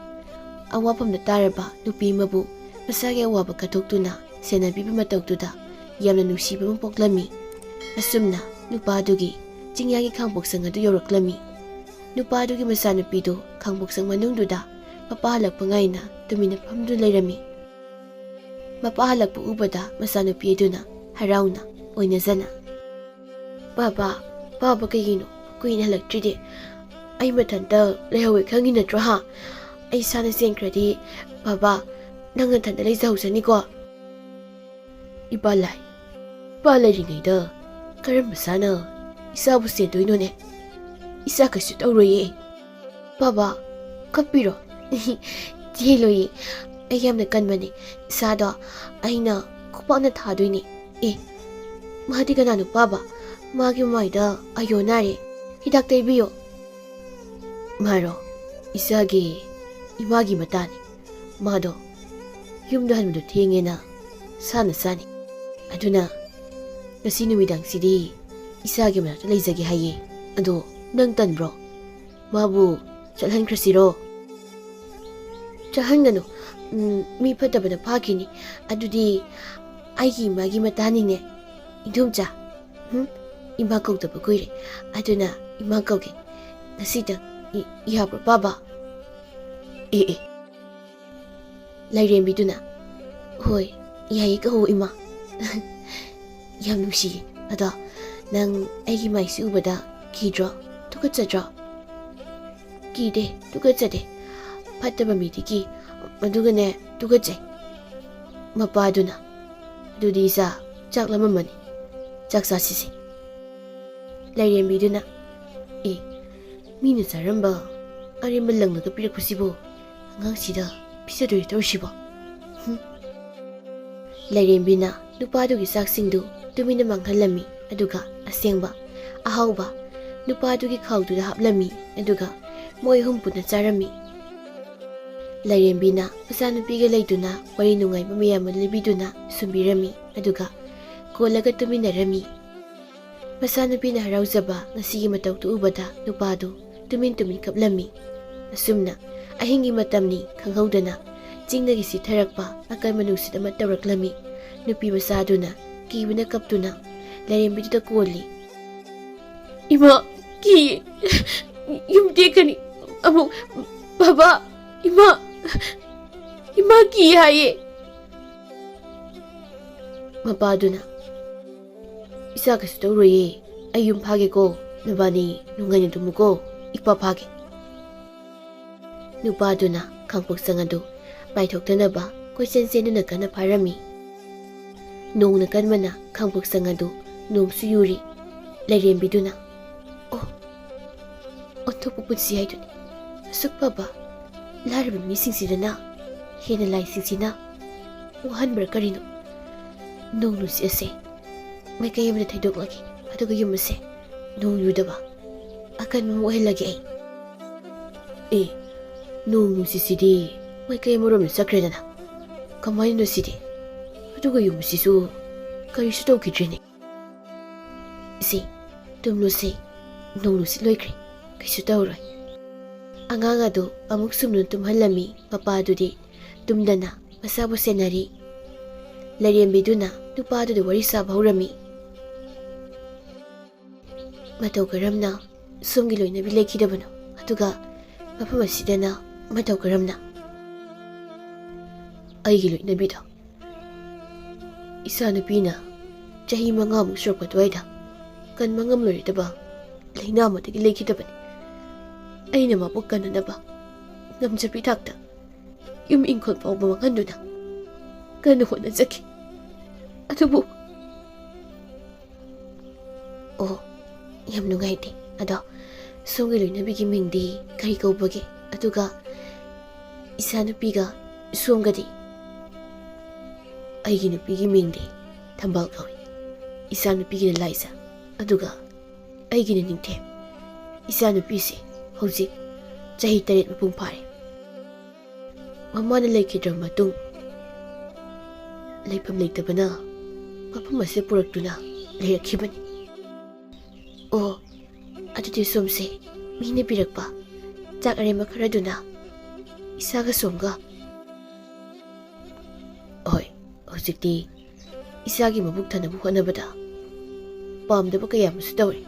ꯑꯋꯥꯐꯝꯗ ꯇꯥꯔꯕ ꯅꯨꯄꯤ ꯑꯃꯕꯨ ꯃꯁꯥꯒꯤ ꯑꯋꯥꯕ ꯀꯠꯊꯣꯛꯇꯨꯅ ꯁꯦꯟꯅꯕꯤꯕ ꯃꯇꯧꯗꯨꯗ ꯌꯥꯝꯅ ꯅꯨꯡꯁꯤꯕ ꯑꯃ ꯄꯣꯛꯂꯝꯃꯤ꯫ ꯑꯁꯨꯝꯅ ꯅꯨꯄꯥꯗꯨꯒꯤ ꯆꯤꯡꯌꯥꯒꯤ ꯈꯥꯡꯄꯣꯛꯁꯪ ꯑꯗꯨ ꯌꯧꯔꯛꯂꯝꯃꯤ꯫ ꯅꯨꯄꯥꯗꯨꯒꯤ ꯃꯆꯥꯅꯨꯄꯤꯗꯨ ꯈꯥꯡꯄꯣꯛꯁꯪ ꯃꯅꯨꯡꯗꯨꯗ ꯃꯄꯥ ꯍꯜꯂꯛꯄ ꯉꯥꯏꯅ ꯇꯨꯃꯤꯟꯅ ꯐꯝꯗꯨꯅ ꯂꯩꯔꯝꯃꯤ꯫ ꯃꯄꯥ ꯍꯜꯂꯛꯄ ꯎꯕꯗ ꯃꯆꯥꯅꯨꯄꯤ ꯑꯗꯨꯅ ꯍꯔꯥꯎꯅ ꯑꯣꯏꯅꯖꯅ, "ꯕꯥꯕꯥ, ꯕꯥꯕꯥ ꯀꯩꯒꯤꯅꯣ ꯀꯨꯏꯅ ꯍꯜꯂꯛꯇ꯭ꯔꯤꯗꯤ? ꯑꯩ ꯃꯊꯟꯇ ꯂꯩꯍꯧꯋꯦ ꯈꯪꯉꯤ ꯅꯠꯇ꯭ꯔꯣ ꯍꯥ? ꯑꯩ ꯏꯁꯥꯅ ꯆꯦꯟꯈ꯭ꯔꯗꯤ ꯕꯥꯕꯥ ꯅꯪ ꯅꯊꯟꯇ ꯂꯩꯖꯍꯧꯖꯅꯤꯀꯣ?" "ꯏꯄꯥ ꯂꯥꯏ, ꯏꯄꯥ ꯂꯩꯔꯤꯉꯩꯗ ꯀꯔꯝꯕ ꯁꯥꯅ ꯏꯆꯥꯕꯨ ꯆꯦꯟꯗꯣꯏꯅꯣꯅꯦ? ꯏꯆꯥ ꯀꯩꯁꯨ ꯇꯧꯔꯣꯏꯌꯦ꯫ ꯕꯥꯕꯥ, ꯀꯞꯄꯤꯔꯣ?" "ꯆꯦꯜꯂꯣꯏꯌꯦ, ꯑꯩ ꯌꯥꯝꯅ ꯀꯟꯕꯅꯦ꯫ ꯏꯆꯥꯗꯣ ꯑꯩꯅ ꯈꯨꯄꯥꯛꯅ ꯊꯥꯗꯣꯏꯅꯦ꯫ ꯑꯦ, ꯃꯥꯗꯤ ꯀꯅꯥꯅꯣ ꯄꯥꯕ? ꯃꯥꯒꯤ ꯃꯃꯥꯏꯗ ꯑꯌꯣ ꯅꯥꯔꯦ, ꯍꯤꯗꯥꯛ ꯇꯩꯕꯤꯌꯣ꯫" "ꯃꯥꯔꯣ? ꯏꯆꯥꯒꯤ ꯏꯃꯥꯒꯤ ꯃꯇꯥꯅꯤ꯫ ꯃꯥꯗꯣ ꯌꯨꯝꯗ ꯍꯟꯕꯗꯣ ꯊꯦꯡꯉꯦꯅ ꯁꯥꯅ ꯆꯥꯅꯤ꯫ ꯑꯗꯨꯅ ꯉꯁꯤ ꯅꯨꯃꯤꯗꯥꯡꯁꯤꯗꯤ ꯏꯆꯥꯒꯤ ꯃꯅꯥꯛꯇ ꯂꯩꯖꯒꯦ ꯍꯥꯏꯌꯦ꯫ ꯑꯗꯣ ꯅꯪ ꯇꯟꯕ꯭ꯔꯣ? ꯃꯥꯕꯨ ꯆꯠꯍꯟꯈ꯭ꯔꯁꯤꯔꯣ?" "ꯆꯠꯍꯟꯒꯅꯨ꯫ ꯎꯝ, ꯃꯤ ꯐꯠꯇꯕꯅ ꯐꯥꯈꯤꯅꯤ꯫ ꯑꯗꯨꯗꯤ ꯑꯩꯒꯤ ꯏꯃꯥꯒꯤ ꯃꯇꯥꯅꯤꯅꯦ꯫ ꯏꯗꯣꯝꯆꯥ, ꯎꯝ, ꯏꯃꯥ ꯀꯧꯗꯕ ꯀꯨꯏꯔꯦ꯫ ꯑꯗꯨꯅ ꯏꯃꯥ ꯀꯧꯒꯦ꯫ ꯉꯁꯤꯗꯪ ꯏ-, ꯌꯥꯕ꯭ꯔꯣ, ꯄꯥꯕ?" "ꯑꯦ, ꯑꯦ꯫" ꯂꯥꯏꯔꯦꯝꯕꯤꯗꯨꯅ, "ꯍꯣꯏ, ꯌꯥꯏꯌꯦ, ꯀꯧꯋꯣ, ꯏꯃꯥ꯫" "ꯌꯥꯝ ꯅꯨꯡꯁꯤꯌꯦ꯫ ꯑꯗꯣ ꯅꯪ ꯑꯩꯒꯤ ꯃꯥꯏꯁꯤ ꯎꯕꯗ ꯀꯤꯗ꯭ꯔꯣ? ꯇꯨꯀꯠꯆꯗ꯭ꯔꯣ?" "ꯀꯤꯗꯦ, ꯇꯨꯀꯠꯆꯗꯦ꯫ ꯐꯠꯇꯕ ꯃꯤꯗꯤ ꯀꯤ, ꯑꯗꯨꯒꯅꯦ, ꯇꯨꯀꯠꯆꯩ꯫" ꯃꯄꯥꯗꯨꯅ, "ꯑꯗꯨꯗꯤ ꯏꯆꯥ, ꯆꯥꯛ ꯂꯥꯝꯃꯝꯃꯅꯤ, ꯆꯥꯛ ꯆꯥꯁꯤꯁꯦ꯫" ꯂꯥꯏꯔꯦꯝꯕꯤꯗꯨꯅ, "ꯑꯦ, ꯃꯤꯅ ꯆꯥꯔꯝꯕ ꯑꯔꯦꯝꯕ ꯂꯪꯂꯒ ꯄꯤꯔꯛꯄꯁꯤꯕꯨ ꯑꯉꯥꯡꯁꯤꯗ ꯄꯤꯖꯗꯣꯏꯔꯣ ꯇꯧꯔꯤꯁꯤꯕꯣ?" ꯍꯨꯝ꯫ ꯂꯥꯏꯔꯦꯝꯕꯤꯅ ꯅꯨꯄꯥꯗꯨꯒꯤ ꯆꯥꯛꯁꯤꯡꯗꯨ ꯇꯨꯃꯤꯟꯅ ꯃꯥꯡꯍꯜꯂꯝꯃꯤ, ꯑꯗꯨꯒ ꯑꯁꯦꯡꯕ ꯑꯍꯥꯎꯕ ꯅꯨꯄꯥꯗꯨꯒꯤ ꯈꯥꯎꯗꯨꯗ ꯍꯥꯞꯂꯝꯃꯤ, ꯑꯗꯨꯒ ꯃꯣꯏ ꯑꯍꯨꯝ ꯄꯨꯟꯅ ꯆꯥꯔꯝꯃꯤ꯫ ꯂꯥꯏꯔꯦꯝꯕꯤꯅ ꯃꯆꯥꯅꯨꯄꯤꯒ ꯂꯩꯗꯨꯅ ꯋꯥꯔꯤ ꯅꯨꯡꯉꯥꯏꯕ ꯃꯌꯥꯝ ꯑꯃ ꯂꯤꯕꯤꯗꯨꯅ ꯁꯨꯝꯕꯤꯔꯝꯃꯤ, ꯑꯗꯨꯒ ꯀꯣꯜꯂꯒ ꯇꯨꯃꯤꯟꯅꯔꯝꯃꯤ꯫ ꯃꯆꯥꯅꯨꯄꯤꯅ ꯍꯔꯥꯎꯖꯕ ꯉꯁꯤꯒꯤ ꯃꯇꯧꯗꯨ ꯎꯕꯗ ꯅꯨꯄꯥꯗꯨ ꯇꯨꯃꯤꯟ ꯇꯨꯃꯤꯟ ꯀꯞꯂꯝꯃꯤ꯫ ꯑꯁꯨꯝꯅ ꯑꯍꯤꯡꯒꯤ ꯃꯇꯝꯅꯤ ꯈꯪꯍꯧꯗꯅ ꯆꯤꯡꯗꯒꯤ ꯆꯤꯊꯔꯛꯄ ꯑꯀꯟꯕ ꯅꯨꯡꯁꯤꯠ ꯑꯃ ꯇꯧꯔꯛꯂꯝꯃꯤ꯫ ꯅꯨꯄꯤ ꯃꯆꯥꯗꯨꯅ ꯀꯤꯕꯅ ꯀꯞꯇꯨꯅ ꯂꯥꯏꯔꯦꯝꯕꯤꯗꯨꯗ ꯀꯣꯜꯂꯤ꯫ "ꯏꯃꯥ, ꯀꯤ, ꯌꯨꯝ ꯇꯦꯛꯀꯅꯤ꯫ ꯑꯃꯨꯛ ꯕꯕꯥ, ꯏꯃꯥ, ꯏꯃꯥ ꯀꯤ ꯍꯥꯏꯌꯦ꯫" ꯃꯄꯥꯗꯨꯅ, "ꯏꯆꯥ ꯀꯩꯁꯨ ꯇꯧꯔꯣꯏꯌꯦ, ꯑꯩ ꯌꯨꯝ ꯐꯥꯒꯦꯀꯣ, ꯅꯕꯥꯅꯤ ꯅꯨꯡꯉꯥꯏꯅ ꯇꯨꯝꯃꯨꯀꯣ, ꯏꯄꯥ ꯐꯥꯒꯦ꯫" ꯅꯨꯄꯥꯗꯨꯅ ꯈꯥꯡꯄꯣꯛꯁꯪ ꯑꯗꯨ ꯄꯥꯏꯊꯣꯛꯇꯅꯕ ꯀꯣꯏꯆꯦꯟ ꯆꯦꯟꯗꯨꯅ ꯀꯟꯅ ꯐꯥꯔꯝꯃꯤ꯫ ꯅꯣꯡꯅ ꯀꯟꯕꯅ ꯈꯥꯡꯄꯣꯛꯁꯪ ꯑꯗꯨ ꯅꯣꯡꯁꯨ ꯌꯨꯔꯤ꯫ ꯂꯥꯏꯔꯦꯝꯕꯤꯗꯨꯅ, "ꯑꯣ, ꯑꯣꯟꯊꯣꯛꯄ ꯄꯨꯟꯁꯤ ꯍꯥꯏꯗꯨꯅꯤ꯫ ꯑꯁꯨꯛ ꯐꯕ ꯂꯥꯏꯔꯕ ꯃꯤꯁꯤꯡꯁꯤꯗꯅ ꯍꯦꯟꯅ ꯂꯥꯏꯁꯤꯡꯁꯤꯅ ꯋꯥꯍꯟꯕ꯭ꯔꯥ ꯀꯔꯤꯅꯣ? ꯅꯣꯡ ꯅꯨꯡꯁꯤꯠ ꯑꯁꯦ ꯃꯥꯏꯀꯩ ꯑꯃꯗ ꯊꯩꯗꯣꯛꯂꯒꯦ, ꯑꯗꯨꯒ ꯌꯨꯝ ꯑꯁꯦ ꯅꯣꯡ ꯌꯨꯗꯕ ꯑꯀꯟꯕ ꯑꯃ ꯑꯣꯏꯍꯜꯂꯒꯦ ꯑꯩ꯫" ꯑꯦ, ꯅꯣꯡ ꯅꯨꯡꯁꯤꯠꯁꯤꯗꯤ ꯃꯥꯏꯀꯩ ꯑꯃꯔꯣꯝꯗ ꯆꯠꯈ꯭ꯔꯦꯗꯅ꯫ ꯀꯃꯥꯏꯅꯅꯣ ꯁꯤꯗꯤ? ꯑꯗꯨꯒ ꯌꯨꯝ ꯑꯁꯤꯁꯨ ꯀꯔꯤꯁꯨ ꯇꯧꯈꯤꯗ꯭ꯔꯦꯅꯦ꯫ "ꯏꯆꯦ, ꯇꯨꯝꯂꯨꯁꯦ꯫ ꯅꯣꯡ ꯅꯨꯡꯁꯤꯠ ꯂꯣꯏꯈ꯭ꯔꯦ꯫ ꯀꯩꯁꯨ ꯇꯧꯔꯣꯏ꯫" ꯑꯉꯥꯡ ꯑꯗꯨ ꯑꯃꯨꯛ ꯁꯨꯝꯅ ꯇꯨꯝꯍꯜꯂꯝꯃꯤ꯫ ꯃꯄꯥꯗꯨꯗꯤ ꯇꯨꯝꯗꯅ ꯃꯁꯥꯕꯨ ꯁꯦꯟꯅꯔꯤ꯫ ꯂꯥꯏꯔꯦꯝꯕꯤꯗꯨꯅ ꯅꯨꯄꯥꯗꯨꯗ ꯋꯥꯔꯤ ꯁꯥꯕ ꯍꯧꯔꯝꯃꯤ꯫ "ꯃꯇꯧ ꯀꯔꯝꯅ ꯁꯣꯝꯒꯤ ꯂꯣꯏꯅꯕꯤ ꯂꯩꯈꯤꯗꯕꯅꯣ? ꯑꯗꯨꯒ ꯃꯐꯝ ꯑꯁꯤꯗꯅ ꯃꯇꯧ ꯀꯔꯝꯅ?" "ꯑꯩꯒꯤ ꯂꯣꯏꯅꯕꯤꯗꯣ, ꯏꯆꯥꯅꯨꯄꯤꯅ ꯆꯍꯤ ꯃꯉꯥꯃꯨꯛ ꯁꯨꯔꯛꯄ ꯑꯗꯨꯋꯥꯏꯗ ꯀꯟꯕ ꯉꯝꯂꯣꯏꯗꯕ ꯂꯥꯏꯅꯥ ꯑꯃꯗꯒꯤ ꯂꯩꯈꯤꯗꯕꯅꯤ꯫ ꯑꯩꯅ ꯃꯥꯕꯨ ꯀꯟꯅꯅꯕ ꯉꯝꯖꯕꯤ ꯊꯥꯛꯇ ꯌꯨꯝ ꯏꯪꯈꯣꯜ ꯐꯥꯎꯕ ꯃꯥꯡꯍꯟꯗꯨꯅ ꯀꯟꯅ ꯍꯣꯠꯅꯖꯈꯤ꯫ ꯑꯗꯨꯕꯨ..." "ꯑꯣ, ꯌꯥꯝ ꯅꯨꯡꯉꯥꯏꯇꯦ꯫ ꯑꯗꯣ ꯁꯣꯝꯒꯤ ꯂꯣꯏꯅꯕꯤꯒꯤ ꯃꯤꯡꯗꯤ ꯀꯔꯤ ꯀꯧꯕꯒꯦ? ꯑꯗꯨꯒ ꯏꯆꯥꯅꯨꯄꯤꯒ ꯁꯣꯝꯒꯗꯤ?" "ꯑꯩꯒꯤ ꯅꯨꯄꯤꯒꯤ ꯃꯤꯡꯗꯤ ꯊꯝꯕꯥꯜ ꯀꯧꯏ, ꯏꯆꯥꯅꯨꯄꯤꯒꯤꯅ ꯂꯥꯏꯖ, ꯑꯗꯨꯒ ꯑꯩꯒꯤꯅ ꯅꯤꯡꯊꯦꯝ꯫ ꯏꯆꯥꯅꯨꯄꯤꯁꯦ ꯍꯧꯖꯤꯛ ꯆꯍꯤ ꯇꯔꯦꯠ ꯃꯄꯨꯡ ꯐꯥꯔꯦ꯫ ꯃꯃꯥꯅ ꯂꯩꯈꯤꯗ꯭ꯔꯕ ꯃꯇꯨꯡ, ꯂꯩꯐꯝ ꯂꯩꯇꯕꯅ ꯃꯐꯝ ꯑꯁꯤꯗ ꯄꯨꯔꯛꯇꯨꯅ ꯂꯩꯔꯛꯈꯤꯕꯅꯤ꯫" "ꯑꯣ, ꯑꯗꯨꯗꯤ ꯁꯣꯝꯁꯦ ꯃꯤꯅ ꯄꯤꯔꯛꯄ ꯆꯥꯛ ꯑꯔꯦꯝꯕ ꯈꯔꯗꯨꯅ ꯏꯁꯥꯒ ꯁꯣꯝꯒ..." "ꯍꯣꯏ, ꯍꯧꯖꯤꯛꯇꯤ ꯏꯁꯥꯒꯤ ꯃꯕꯨꯛ ꯊꯟꯅꯕ ꯍꯣꯠꯅꯕꯗ ꯄꯥꯝꯗꯕ ꯀꯌꯥ ꯑꯃꯁꯨ ꯇꯧꯔꯦ꯫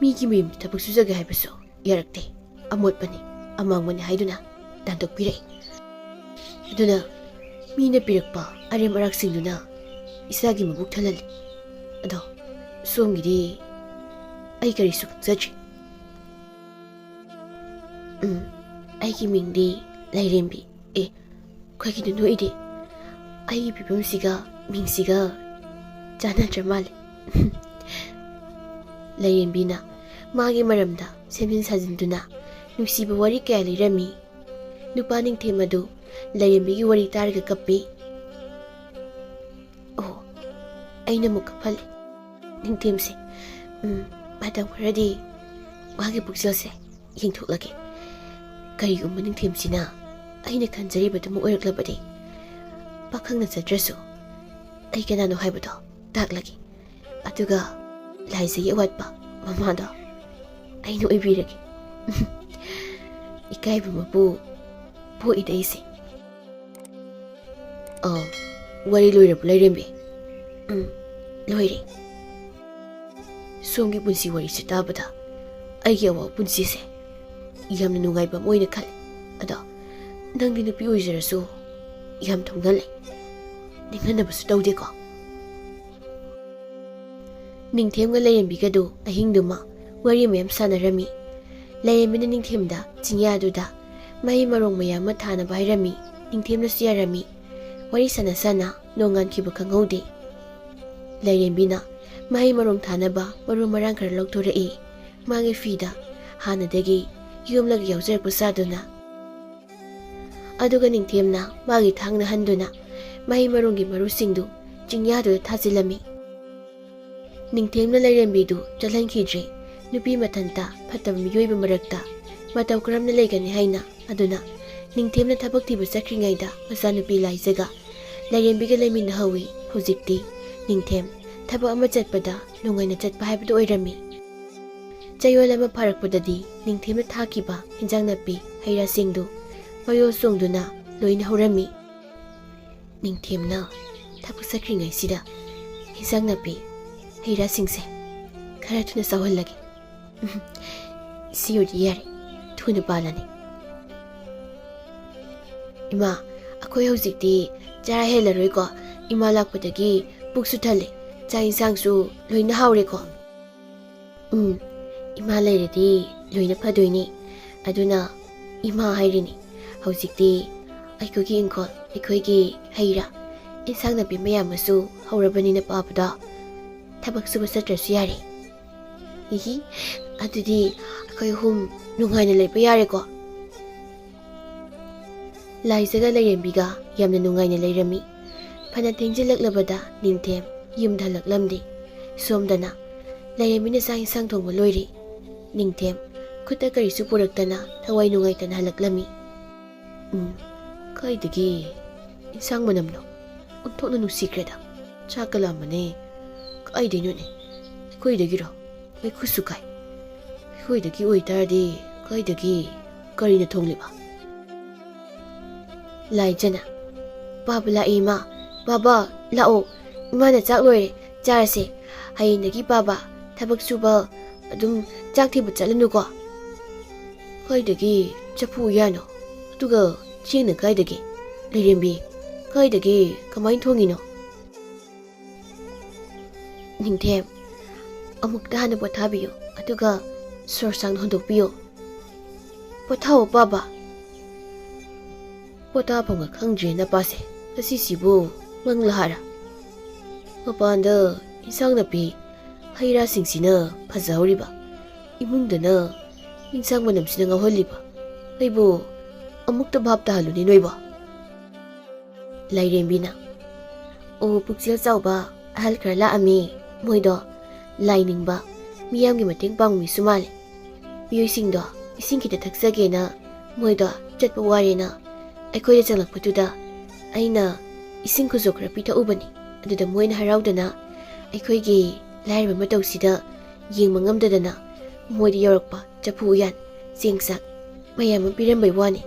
ꯃꯤꯒꯤ ꯃꯌꯨꯝꯗ ꯊꯕꯛ ꯁꯨꯖꯒꯦ ꯍꯥꯏꯕꯁꯨ ꯌꯥꯔꯛꯇꯦ꯫ ꯑꯃꯣꯠꯄꯅꯤ, ꯑꯃꯥꯡꯕꯅꯤ ꯍꯥꯏꯗꯨꯅ ꯇꯥꯟꯊꯣꯛꯄꯤꯔꯛꯏ꯫ ꯑꯗꯨꯅ ꯃꯤꯅ ꯄꯤꯔꯛꯄ ꯑꯔꯦꯝ ꯑꯔꯥꯛꯁꯤꯡꯗꯨꯅ ꯏꯁꯥꯒꯤ ꯃꯕꯨꯛ ꯊꯜꯍꯜꯂꯤ꯫ ꯑꯗꯣ ꯁꯣꯝꯒꯤꯗꯤ ꯑꯩ ꯀꯔꯤꯁꯨ ꯈꯪꯖꯗ꯭ꯔꯤ꯫ ꯎꯝ, ꯑꯩꯒꯤ ꯃꯤꯡꯗꯤ ꯂꯥꯏꯔꯦꯝꯕꯤ꯫ ꯑꯦ, ꯀꯩꯒꯤꯅꯣ ꯅꯣꯛꯏꯗꯤ? ꯑꯩꯒꯤ ꯐꯤꯕꯝꯁꯤꯒ ꯃꯤꯡꯁꯤꯒ ꯆꯥꯟꯅꯗ꯭ꯔ ꯃꯥꯜꯂꯦ꯫ ꯂꯥꯏꯔꯦꯝꯕꯤꯅ ꯃꯥꯒꯤ ꯃꯔꯝꯗ ꯁꯦꯝꯖꯤꯟ ꯁꯥꯖꯤꯟꯗꯨꯅ ꯅꯨꯡꯁꯤꯕ ꯋꯥꯔꯤ ꯀꯌꯥ ꯂꯤꯔꯝꯃꯤ꯫ ꯅꯨꯄꯥ ꯅꯤꯡꯊꯦꯝ ꯑꯗꯨ ꯂꯥꯏꯔꯦꯝꯕꯤꯒꯤ ꯋꯥꯔꯤ ꯇꯥꯔꯒ ꯀꯞꯄꯤ꯫ ꯑꯣ, ꯑꯩꯅ ꯑꯃꯨꯛ ꯀꯞꯍꯜꯂꯦ ꯅꯤꯡꯊꯦꯝꯁꯦ꯫ ꯎꯝ, ꯃꯇꯝ ꯈꯔꯗꯤ ꯃꯥꯒꯤ ꯄꯨꯛꯆꯦꯜꯁꯦ ꯌꯦꯡꯊꯣꯛꯂꯒꯦ꯫ ꯀꯔꯤꯒꯨꯝꯕ ꯅꯤꯡꯊꯦꯝꯁꯤꯅ ꯑꯩꯅ ꯈꯟꯖꯔꯤꯕꯗꯨꯃꯛ ꯑꯣꯏꯔꯛꯂꯕꯗꯤ, ꯄꯥꯈꯪꯅ ꯆꯠꯇ꯭ꯔꯁꯨ ꯑꯩ ꯀꯅꯥꯅꯣ ꯍꯥꯏꯕꯗꯣ ꯇꯥꯛꯂꯒꯦ꯫ ꯑꯗꯨꯒ ꯂꯥꯏꯖꯒꯤ ꯑꯋꯥꯠꯄ ꯃꯃꯥꯗꯣ ꯑꯩꯅ ꯑꯣꯏꯕꯤꯔꯒꯦ꯫ ꯏꯀꯥꯏꯕ ꯃꯄꯨ ꯄꯣꯛꯏꯗ ꯑꯩꯁꯦ꯫ ꯑꯥ, ꯋꯥꯔꯤ ꯂꯣꯏꯔꯕ ꯂꯥꯏꯔꯦꯝꯕꯤ? ꯎꯝ, ꯂꯣꯏꯔꯦ꯫ ꯁꯣꯝꯒꯤ ꯄꯨꯟꯁꯤ ꯋꯥꯔꯤꯁꯦ ꯇꯥꯕꯗ ꯑꯩꯒꯤ ꯑꯋꯥꯕ ꯄꯨꯟꯁꯤꯁꯦ ꯌꯥꯝꯅ ꯅꯨꯡꯉꯥꯏꯕ ꯑꯃ ꯑꯣꯏꯅ ꯈꯜꯂꯦ꯫ ꯑꯗꯣ ꯅꯪꯗꯤ ꯅꯨꯄꯤ ꯑꯣꯏꯖꯔꯁꯨ ꯌꯥꯝ ꯊꯧꯅ ꯂꯩ, ꯅꯤꯡꯍꯟꯅꯕꯁꯨ ꯇꯧꯗꯦꯀꯣ? ꯅꯤꯡꯊꯦꯝꯒ ꯂꯥꯏꯔꯦꯝꯕꯤꯒꯗꯨ ꯑꯍꯤꯡꯗꯨꯃ ꯋꯥꯔꯤ ꯃꯌꯥꯝ ꯁꯥꯟꯅꯔꯝꯃꯤ꯫ ꯂꯥꯏꯔꯦꯝꯕꯤꯅ ꯅꯤꯡꯊꯦꯝꯗ ꯆꯤꯡꯌꯥꯗꯨꯗ ꯃꯍꯩ ꯃꯔꯣꯡ ꯃꯌꯥꯝ ꯑꯃ ꯊꯥꯅꯕ ꯍꯥꯏꯔꯝꯃꯤ꯫ ꯅꯤꯡꯊꯦꯝꯅꯁꯨ ꯌꯥꯔꯝꯃꯤ꯫ ꯋꯥꯔꯤ ꯁꯥꯟꯅ ꯁꯥꯟꯅ ꯅꯣꯡꯉꯥꯟꯈꯤꯕ ꯈꯪꯍꯧꯗꯦ꯫ ꯂꯥꯏꯔꯦꯝꯕꯤꯅ ꯃꯍꯩ ꯃꯔꯣꯡ ꯊꯥꯅꯕ ꯃꯔꯨ ꯃꯔꯥꯡ ꯈꯔ ꯂꯧꯊꯣꯔꯛꯏ꯫ ꯃꯥꯒꯤ ꯐꯤꯗ ꯍꯥꯟꯅꯗꯒꯤ ꯌꯣꯝꯂꯒ ꯌꯥꯎꯖꯔꯛꯄ ꯁꯥꯗꯨꯅ꯫ ꯑꯗꯨꯒ ꯅꯤꯡꯊꯦꯝꯅ ꯃꯥꯒꯤ ꯊꯥꯡꯅ ꯍꯟꯗꯨꯅ ꯃꯍꯩ ꯃꯔꯣꯡꯒꯤ ꯃꯔꯨꯁꯤꯡꯗꯨ ꯆꯤꯡꯌꯥꯗꯨꯗ ꯊꯥꯖꯤꯜꯂꯝꯃꯤ꯫ ꯅꯤꯡꯊꯦꯝꯅ ꯂꯥꯏꯔꯦꯝꯕꯤꯗꯨ ꯆꯠꯍꯟꯈꯤꯗ꯭ꯔꯦ꯫ ꯅꯨꯄꯤ ꯃꯊꯟꯇ ꯐꯠꯇꯕ ꯃꯤꯑꯣꯏꯕ ꯃꯔꯛꯇ ꯃꯇꯧ ꯀꯔꯝꯅ ꯂꯩꯒꯅꯤ ꯍꯥꯏꯅ꯫ ꯑꯗꯨꯅ ꯅꯤꯡꯊꯦꯝꯅ ꯊꯕꯛ ꯊꯤꯕ ꯆꯠꯈ꯭ꯔꯤꯉꯩꯗ ꯃꯆꯥꯅꯨꯄꯤ ꯂꯥꯏꯖꯒ ꯂꯥꯏꯔꯦꯝꯕꯤꯒ ꯂꯩꯃꯤꯟꯅꯍꯧꯋꯤ꯫ ꯍꯧꯖꯤꯛꯇꯤ ꯅꯤꯡꯊꯦꯝ ꯊꯕꯛ ꯑꯃ ꯆꯠꯄꯗ ꯅꯨꯡꯉꯥꯏꯅ ꯆꯠꯄ ꯍꯥꯏꯕꯗꯨ ꯑꯣꯏꯔꯝꯃꯤ꯫ ꯆꯌꯣꯜ ꯑꯃ ꯐꯥꯔꯛꯄꯗꯗꯤ ꯅꯤꯡꯊꯦꯝꯅ ꯊꯥꯈꯤꯕ ꯍꯤꯟꯖꯥꯡ ꯅꯥꯄꯤ ꯍꯩ ꯔꯥꯁꯤꯡꯗꯨ ꯃꯌꯣꯜ ꯆꯣꯡꯗꯨꯅ ꯂꯣꯏꯅ ꯍꯧꯔꯝꯃꯤ꯫ ꯅꯤꯡꯊꯦꯝꯅ ꯊꯕꯛ ꯆꯠꯈ꯭ꯔꯤꯉꯩꯁꯤꯗ ꯍꯤꯟꯖꯥꯡ ꯅꯥꯄꯤ ꯍꯩ ꯔꯥꯁꯤꯡꯁꯦ ꯈꯔ ꯊꯨꯅ ꯆꯥꯎꯍꯜꯂꯒꯦ꯫ ꯁꯤ ꯑꯣꯏꯗꯤ ꯌꯥꯔꯦ, ꯊꯨꯅ ꯄꯥꯜꯂꯅꯤ꯫ ꯏꯃꯥ, ꯑꯩꯈꯣꯏ ꯍꯧꯖꯤꯛꯇꯤ ꯆꯔꯥ ꯍꯦꯜꯂꯔꯣꯏꯀꯣ꯫ ꯏꯃꯥ ꯂꯥꯛꯄꯗꯒꯤ ꯄꯨꯛꯁꯨ ꯊꯜꯂꯦ, ꯆꯥꯛ ꯏꯟꯁꯥꯡꯁꯨ ꯂꯣꯏꯅ ꯍꯥꯎꯔꯦꯀꯣ꯫ ꯎꯝ, ꯏꯃꯥ ꯂꯩꯔꯗꯤ ꯂꯣꯏꯅ ꯐꯗꯣꯏꯅꯤ꯫ ꯑꯗꯨꯅ ꯏꯃꯥ ꯍꯥꯏꯔꯤꯅꯤ꯫ ꯍꯧꯖꯤꯛꯇꯤ ꯑꯩꯈꯣꯏꯒꯤ ꯏꯪꯈꯣꯜ, ꯑꯩꯈꯣꯏꯒꯤ ꯍꯩ ꯔꯥ, ꯏꯟꯁꯥꯡ ꯅꯥꯄꯤ ꯃꯌꯥꯝ ꯑꯃꯁꯨ ꯍꯧꯔꯕꯅꯤꯅ ꯄꯥꯕꯗ ꯊꯕꯛ ꯁꯨꯕ ꯆꯠꯇ꯭ꯔꯁꯨ ꯌꯥꯔꯦ꯫ ꯏꯍꯤ, ꯑꯗꯨꯗꯤ ꯑꯩꯈꯣꯏ ꯑꯍꯨꯝ ꯅꯨꯡꯉꯥꯏꯅ ꯂꯩꯕ ꯌꯥꯔꯦꯀꯣ꯫ ꯂꯥꯏꯖꯒ ꯂꯩꯔꯦꯝꯕꯤꯒ ꯌꯥꯝꯅ ꯅꯨꯡꯉꯥꯏꯅ ꯂꯩꯔꯝꯃꯤ꯫ ꯐꯅ ꯊꯦꯡꯖꯤꯜꯂꯛꯂꯕꯗ ꯅꯤꯡꯊꯦꯝ ꯌꯨꯝꯗ ꯍꯜꯂꯛꯂꯝꯗꯦ꯫ ꯁꯣꯝꯗꯅ ꯂꯩꯔꯦꯝꯕꯤꯅ ꯆꯥꯛ ꯏꯟꯁꯥꯡ ꯊꯣꯡꯕ ꯂꯣꯏꯔꯦ꯫ ꯅꯤꯡꯊꯦꯝ ꯈꯨꯠꯇ ꯀꯔꯤꯁꯨ ꯄꯨꯔꯛꯇꯅ ꯊꯋꯥꯏ ꯅꯨꯡꯉꯥꯏꯇꯅ ꯍꯜꯂꯛꯂꯝꯃꯤ꯫ ꯎꯝ, ꯀꯥꯏꯗꯒꯤ ꯏꯟꯁꯥꯡ ꯃꯅꯝꯅꯣ? ꯑꯣꯟꯊꯣꯛꯅ ꯅꯨꯡꯁꯤꯈ꯭ꯔꯦꯗ꯫ ꯆꯥꯛꯀ ꯂꯥꯝꯕꯅꯦ꯫ ꯀꯥꯏꯗꯩꯅꯣꯅꯦ? ꯑꯩꯈꯣꯏꯗꯒꯤꯔꯣ? ꯃꯩꯈꯨꯁꯨ ꯀꯥꯏ꯫ ꯑꯩꯈꯣꯏꯗꯒꯤ ꯑꯣꯏꯇꯥꯔꯗꯤ ꯀꯥꯏꯗꯒꯤ? ꯀꯔꯤꯅ ꯊꯣꯡꯂꯤꯕ? ꯂꯥꯏꯖꯅ, "ꯄꯥꯕ ꯂꯥꯛꯑꯦ, ꯏꯃꯥ꯫ ꯕꯥꯕꯥ, ꯂꯥꯛꯑꯣ꯫ ꯏꯃꯥꯅ ꯆꯥꯛ ꯂꯣꯏꯔꯦ, ꯆꯥꯔꯁꯦ꯫ ꯍꯌꯦꯡꯗꯒꯤ ꯄꯥꯕ ꯊꯕꯛ ꯁꯨꯕ ꯑꯗꯨꯝ ꯆꯥꯛ ꯊꯤꯕ ꯆꯠꯂꯅꯨꯀꯣ꯫" "ꯀꯥꯏꯗꯒꯤ ꯆꯐꯨ ꯎꯌꯥꯟꯅꯣ? ꯑꯗꯨꯒ ꯆꯦꯡꯅ ꯀꯥꯏꯗꯒꯤ? ꯂꯩꯔꯦꯝꯕꯤ, ꯀꯥꯏꯗꯒꯤ ꯀꯃꯥꯏꯅ ꯊꯣꯡꯉꯤꯅꯣ?" "ꯅꯤꯡꯊꯦꯝ, ꯑꯃꯨꯛꯇ ꯍꯥꯟꯅ ꯄꯣꯊꯥꯕꯤꯌꯨ, ꯑꯗꯨꯒ ꯁꯣꯔ ꯁꯥꯡꯅ ꯍꯣꯟꯗꯣꯛꯄꯤꯌꯨ꯫ ꯄꯣꯊꯥꯑꯣ, ꯄꯥꯕ꯫" ꯄꯣꯊꯥꯐꯝꯒ ꯈꯪꯗ꯭ꯔꯦ ꯅꯄꯥꯁꯦ꯫ ꯉꯁꯤꯁꯤꯕꯨ ꯃꯪꯂꯥ ꯍꯥꯔꯥ? ꯃꯄꯥꯟꯗ ꯏꯟꯁꯥꯡ ꯅꯥꯄꯤ, ꯍꯩ ꯔꯥꯁꯤꯡꯁꯤꯅ ꯐꯖꯍꯧꯔꯤꯕ, ꯏꯃꯨꯡꯗꯅ ꯏꯟꯁꯥꯡ ꯃꯅꯝꯁꯤꯅ ꯉꯥꯎꯍꯜꯂꯤꯕ꯫ ꯑꯩꯕꯨ ꯑꯃꯨꯛꯇ ꯚꯥꯞ ꯇꯥꯍꯜꯂꯨꯅꯦ ꯅꯣꯏꯕꯣ꯫ ꯂꯥꯏꯔꯦꯝꯕꯤꯅ, "ꯑꯣ, ꯄꯨꯛꯆꯦꯜ ꯆꯥꯎꯕ ꯑꯍꯜ ꯈꯔ ꯂꯥꯛꯑꯝꯃꯤ꯫ ꯃꯣꯏꯗꯣ ꯂꯥꯏ ꯅꯤꯡꯕ, ꯃꯤꯌꯥꯝꯒꯤ ꯃꯇꯦꯡ ꯄꯥꯡꯕ ꯃꯤꯁꯨ ꯃꯥꯜꯂꯦ꯫ ꯃꯤꯑꯣꯏꯁꯤꯡꯗꯣ ꯏꯁꯤꯡ ꯈꯤꯇ ꯊꯛꯆꯒꯦꯅ ꯃꯣꯏꯗꯣ ꯆꯠꯄ ꯋꯥꯔꯦꯅ ꯑꯩꯈꯣꯏꯗ ꯆꯪꯂꯛꯄꯗꯨꯗ ꯑꯩꯅ ꯏꯁꯤꯡ ꯈꯨꯖꯣꯞ ꯈꯔ ꯄꯤꯊꯛꯎꯕꯅꯤ꯫ ꯑꯗꯨꯗ ꯃꯣꯏꯅ ꯍꯔꯥꯎꯗꯅ ꯑꯩꯈꯣꯏꯒꯤ ꯂꯥꯏꯔꯕ ꯃꯇꯧꯁꯤꯗ ꯌꯦꯡꯕ ꯉꯝꯗꯗꯅ ꯃꯣꯏꯗ ꯌꯧꯔꯛꯄ ꯆꯐꯨ ꯎꯌꯥꯟ, ꯆꯦꯡ ꯆꯥꯛ ꯃꯌꯥꯝ ꯑꯃ ꯄꯤꯔꯝꯕꯩ ꯋꯥꯅꯤ꯫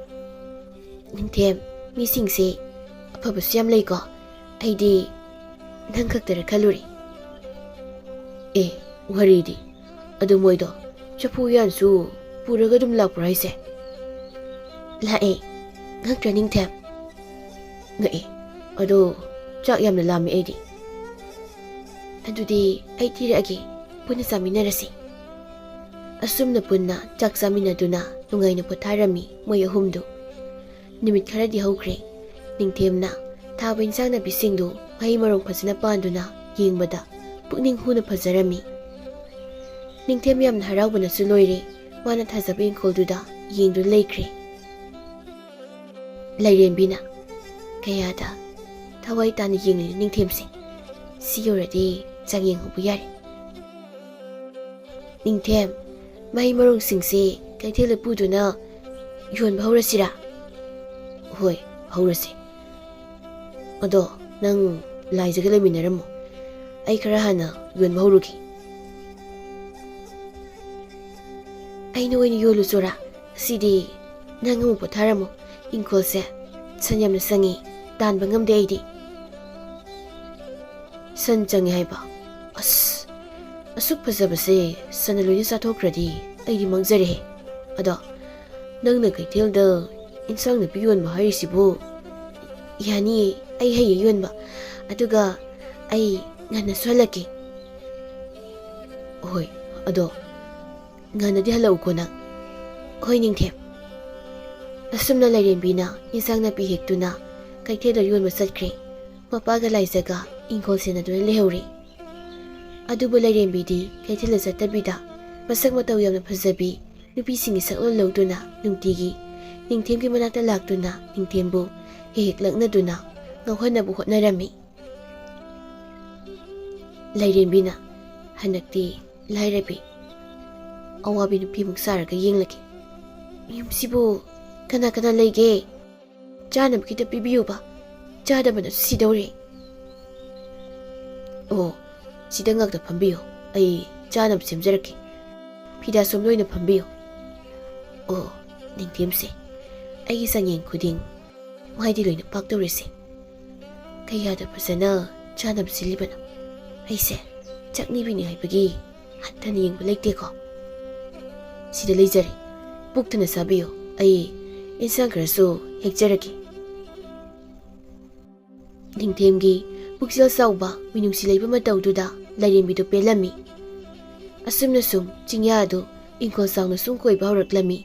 ꯅꯤꯡꯊꯦꯝ, ꯃꯤꯁꯤꯡꯁꯦ ꯑꯐꯕꯁꯨ ꯌꯥꯝ ꯂꯩꯀꯣ꯫ ꯑꯩꯗꯤ ꯅꯪ ꯈꯛꯇꯔ ꯈꯜꯂꯨꯔꯦ꯫" ꯑꯦ, ꯋꯥꯔꯤꯗꯤ꯫ ꯑꯗꯨ ꯃꯣꯏꯗꯣ ꯆꯐꯨ ꯎꯌꯥꯟꯁꯨ ꯄꯨꯔꯒ ꯑꯗꯨꯝ ꯂꯥꯛꯄ꯭ꯔꯣ ꯍꯥꯏꯁꯦ? ꯂꯥꯛꯑꯦ꯫ ꯉꯛꯇ꯭ꯔꯥ, ꯅꯤꯡꯊꯦꯝ? ꯉꯛꯑꯦ꯫ ꯑꯗꯣ ꯆꯥꯛ ꯌꯥꯝꯅ ꯂꯥꯝꯃꯦ ꯑꯩꯗꯤ꯫ ꯑꯗꯨꯗꯤ ꯑꯩ ꯊꯤꯔꯛꯑꯒꯦ, ꯄꯨꯟꯅ ꯆꯥꯃꯤꯟꯅꯔꯁꯤ꯫ ꯑꯁꯨꯝꯅ ꯄꯨꯟꯅ ꯆꯥꯛ ꯆꯥꯃꯤꯟꯅꯗꯨꯅ ꯅꯨꯡꯉꯥꯏꯅ ꯄꯣꯊꯥꯔꯝꯃꯤ ꯃꯣꯏ ꯑꯍꯨꯝꯗꯨ꯫ ꯅꯨꯃꯤꯠ ꯈꯔꯗꯤ ꯍꯧꯈ꯭ꯔꯦ꯫ ꯅꯤꯡꯊꯦꯝꯅ ꯊꯥꯕ ꯏꯟꯁꯥꯡ ꯅꯥꯄꯤꯁꯤꯡꯗꯨ ꯃꯍꯩ ꯃꯔꯣꯡ ꯐꯖꯅ ꯄꯥꯟꯗꯨꯅ ꯌꯦꯡꯕꯗ ꯄꯨꯛꯅꯤꯡ ꯍꯨꯅ ꯐꯖꯔꯝꯃꯤ꯫ ꯅꯤꯡꯊꯦꯝ ꯌꯥꯝꯅ ꯍꯔꯥꯎꯕꯅꯁꯨ ꯂꯣꯏꯔꯦ꯫ ꯃꯥꯅ ꯊꯥꯖꯕ ꯏꯪꯈꯣꯜꯗꯨꯗ ꯌꯦꯡꯗꯨꯅ ꯂꯩꯈ꯭ꯔꯦ꯫ ꯂꯥꯏꯔꯦꯝꯕꯤꯅ ꯀꯌꯥꯗ ꯊꯋꯥꯏ ꯇꯥꯅ ꯌꯦꯡꯂꯤꯅꯣ ꯅꯤꯡꯊꯦꯝꯁꯦ꯫ ꯁꯤ ꯌꯧꯔꯗꯤ ꯆꯥꯡꯌꯦꯡ ꯍꯧꯕ ꯌꯥꯔꯦ꯫ ꯅꯤꯡꯊꯦꯝ, ꯃꯍꯩ ꯃꯔꯣꯡꯁꯤꯡꯁꯦ ꯀꯩꯊꯦꯜꯗ ꯄꯨꯗꯨꯅ ꯌꯣꯟꯕ ꯍꯧꯔꯁꯤꯔꯥ? ꯍꯣꯏ, ꯍꯧꯔꯁꯦ꯫ ꯑꯗꯣ ꯅꯪ ꯂꯥꯏꯖꯒ ꯂꯩꯃꯤꯟꯅꯔꯝꯃꯣ꯫ ꯑꯩ ꯈꯔ ꯍꯥꯟꯅ ꯌꯣꯟꯕ ꯍꯧꯔꯨꯒꯦ꯫ ꯑꯩꯅ ꯑꯣꯏꯅ ꯌꯣꯜꯂꯨꯆꯣꯔꯥ? ꯁꯤꯗꯤ ꯅꯪ ꯑꯃꯨꯛ ꯄꯣꯊꯥꯔꯝꯃꯣ꯫ ꯏꯪꯈꯣꯜꯁꯦ ꯁꯟ ꯌꯥꯝꯅ ꯆꯪꯉꯤ, ꯇꯥꯟꯕ ꯉꯝꯗꯦ ꯑꯩꯗꯤ꯫ ꯁꯟ ꯆꯪꯉꯤ ꯍꯥꯏꯕ? ꯑꯁ, ꯑꯁꯨꯛ ꯐꯖꯕꯁꯦ ꯁꯟꯅ ꯂꯣꯏꯅ ꯆꯥꯊꯣꯛꯈ꯭ꯔꯗꯤ ꯑꯩꯗꯤ ꯃꯥꯡꯖꯔꯦꯍꯦ꯫ ꯑꯗꯣ ꯅꯪꯅ ꯀꯩꯊꯦꯜꯗ ꯏꯟꯁꯥꯡ ꯅꯥꯄꯤ ꯌꯣꯟꯕ ꯍꯥꯏꯔꯤꯁꯤꯕꯨ? ꯌꯥꯅꯤꯌꯦ, ꯑꯩ ꯍꯩꯌꯦ ꯌꯣꯟꯕ꯫ ꯑꯗꯨꯒ ꯑꯩ ꯉꯟꯅꯁꯨ ꯍꯜꯂꯛꯀꯦ꯫ ꯍꯣꯏ, ꯑꯗꯣ ꯉꯟꯅꯗꯤ ꯍꯜꯂꯛꯎꯀꯣ ꯅꯪ꯫ ꯍꯣꯏ, ꯅꯤꯡꯊꯦꯝ꯫ ꯑꯁꯨꯝꯅ ꯂꯥꯏꯔꯦꯝꯕꯤꯅ ꯏꯟꯁꯥꯡ ꯅꯥꯄꯤ ꯍꯦꯛꯇꯨꯅ ꯀꯩꯊꯦꯜꯗ ꯌꯣꯟꯕ ꯆꯠꯈ꯭ꯔꯦ꯫ ꯃꯄꯥꯒ ꯂꯥꯏꯖꯒ ꯏꯪꯈꯣꯜ ꯁꯦꯟꯅꯗꯨꯅ ꯂꯩꯍꯧꯔꯦ꯫ ꯑꯗꯨꯕꯨ ꯂꯥꯏꯔꯦꯝꯕꯤꯗꯤ ꯀꯩꯊꯦꯜꯗ ꯆꯠꯇꯕꯤꯗ ꯃꯁꯛ ꯃꯇꯧ ꯌꯥꯝꯅ ꯐꯖꯕꯤ ꯅꯨꯄꯤꯁꯤꯡꯒꯤ ꯁꯛꯂꯣꯟ ꯂꯧꯗꯨꯅ ꯅꯨꯡꯇꯤꯒꯤ ꯅꯤꯡꯊꯦꯝꯒꯤ ꯃꯅꯥꯛꯇ ꯂꯥꯛꯇꯨꯅ ꯅꯤꯡꯊꯦꯝꯕꯨ ꯍꯦꯛ ꯍꯦꯛ ꯂꯛꯅꯗꯨꯅ ꯉꯥꯎꯍꯟꯅꯕ ꯍꯣꯠꯅꯔꯝꯃꯤ꯫ ꯂꯥꯏꯔꯦꯝꯕꯤꯅ ꯍꯟꯗꯛꯇꯤ ꯂꯥꯏꯔꯕꯤ, ꯑꯋꯥꯕꯤ ꯅꯨꯄꯤꯃꯨꯛ ꯁꯥꯔꯒ ꯌꯦꯡꯂꯒꯦ꯫ ꯌꯨꯝꯁꯤꯕꯨ ꯀꯅꯥ ꯀꯅꯥ ꯂꯩꯒꯦ? ꯆꯥꯅꯕ ꯈꯤꯇ ꯄꯤꯕꯤꯌꯨꯕ, ꯆꯥꯗꯕꯅ ꯁꯤꯗꯧꯔꯦ꯫ ꯑꯣ, ꯁꯤꯗ ꯉꯥꯛꯇ ꯐꯝꯕꯤꯌꯨ, ꯑꯩ ꯆꯥꯅꯕ ꯁꯦꯝꯖꯔꯛꯀꯦ꯫ ꯐꯤꯗꯥ ꯁꯣꯝꯗ ꯑꯣꯏꯅ ꯐꯝꯕꯤꯌꯨ꯫ ꯑꯣ, ꯅꯤꯡꯊꯦꯝꯁꯦ, ꯑꯩꯒꯤ ꯆꯥꯡꯌꯦꯡ ꯈꯨꯗꯤꯡ ꯃꯥꯏꯗꯤ ꯂꯣꯏꯅ ꯄꯥꯛꯇꯧꯔꯤꯁꯦ꯫ ꯀꯌꯥꯗ ꯐꯖꯅ ꯆꯥꯅꯕ ꯁꯤꯜꯂꯤꯕꯅꯣ ꯑꯩꯁꯦ? ꯆꯥꯛꯅꯤꯕꯤꯅꯤ ꯍꯥꯏꯕꯒꯤ ꯍꯟꯊꯅ ꯌꯦꯡꯕ ꯂꯩꯇꯦꯀꯣ꯫ ꯁꯤꯗ ꯂꯩꯖꯔꯦ, ꯄꯨꯛ ꯊꯟꯅ ꯆꯥꯕꯤꯌꯨ꯫ ꯑꯩ ꯏꯟꯁꯥꯡ ꯈꯔꯁꯨ ꯍꯦꯛꯆꯔꯒꯦ꯫ ꯅꯤꯡꯊꯦꯝꯒꯤ ꯄꯨꯛꯆꯦꯜ ꯆꯥꯎꯕ, ꯃꯤꯅꯨꯡꯁꯤ ꯂꯩꯕ ꯃꯇꯧꯗꯨꯗ ꯂꯥꯏꯔꯦꯝꯕꯤꯗꯨ ꯄꯦꯜꯂꯝꯃꯤ꯫ ꯑꯁꯨꯝꯅ ꯁꯨꯝ ꯆꯤꯡꯌꯥ ꯑꯗꯨ ꯏꯪꯈꯣꯜ ꯆꯥꯎꯅ ꯁꯨꯝ ꯀꯣꯏꯕ ꯍꯧꯔꯛꯂꯝꯃꯤ꯫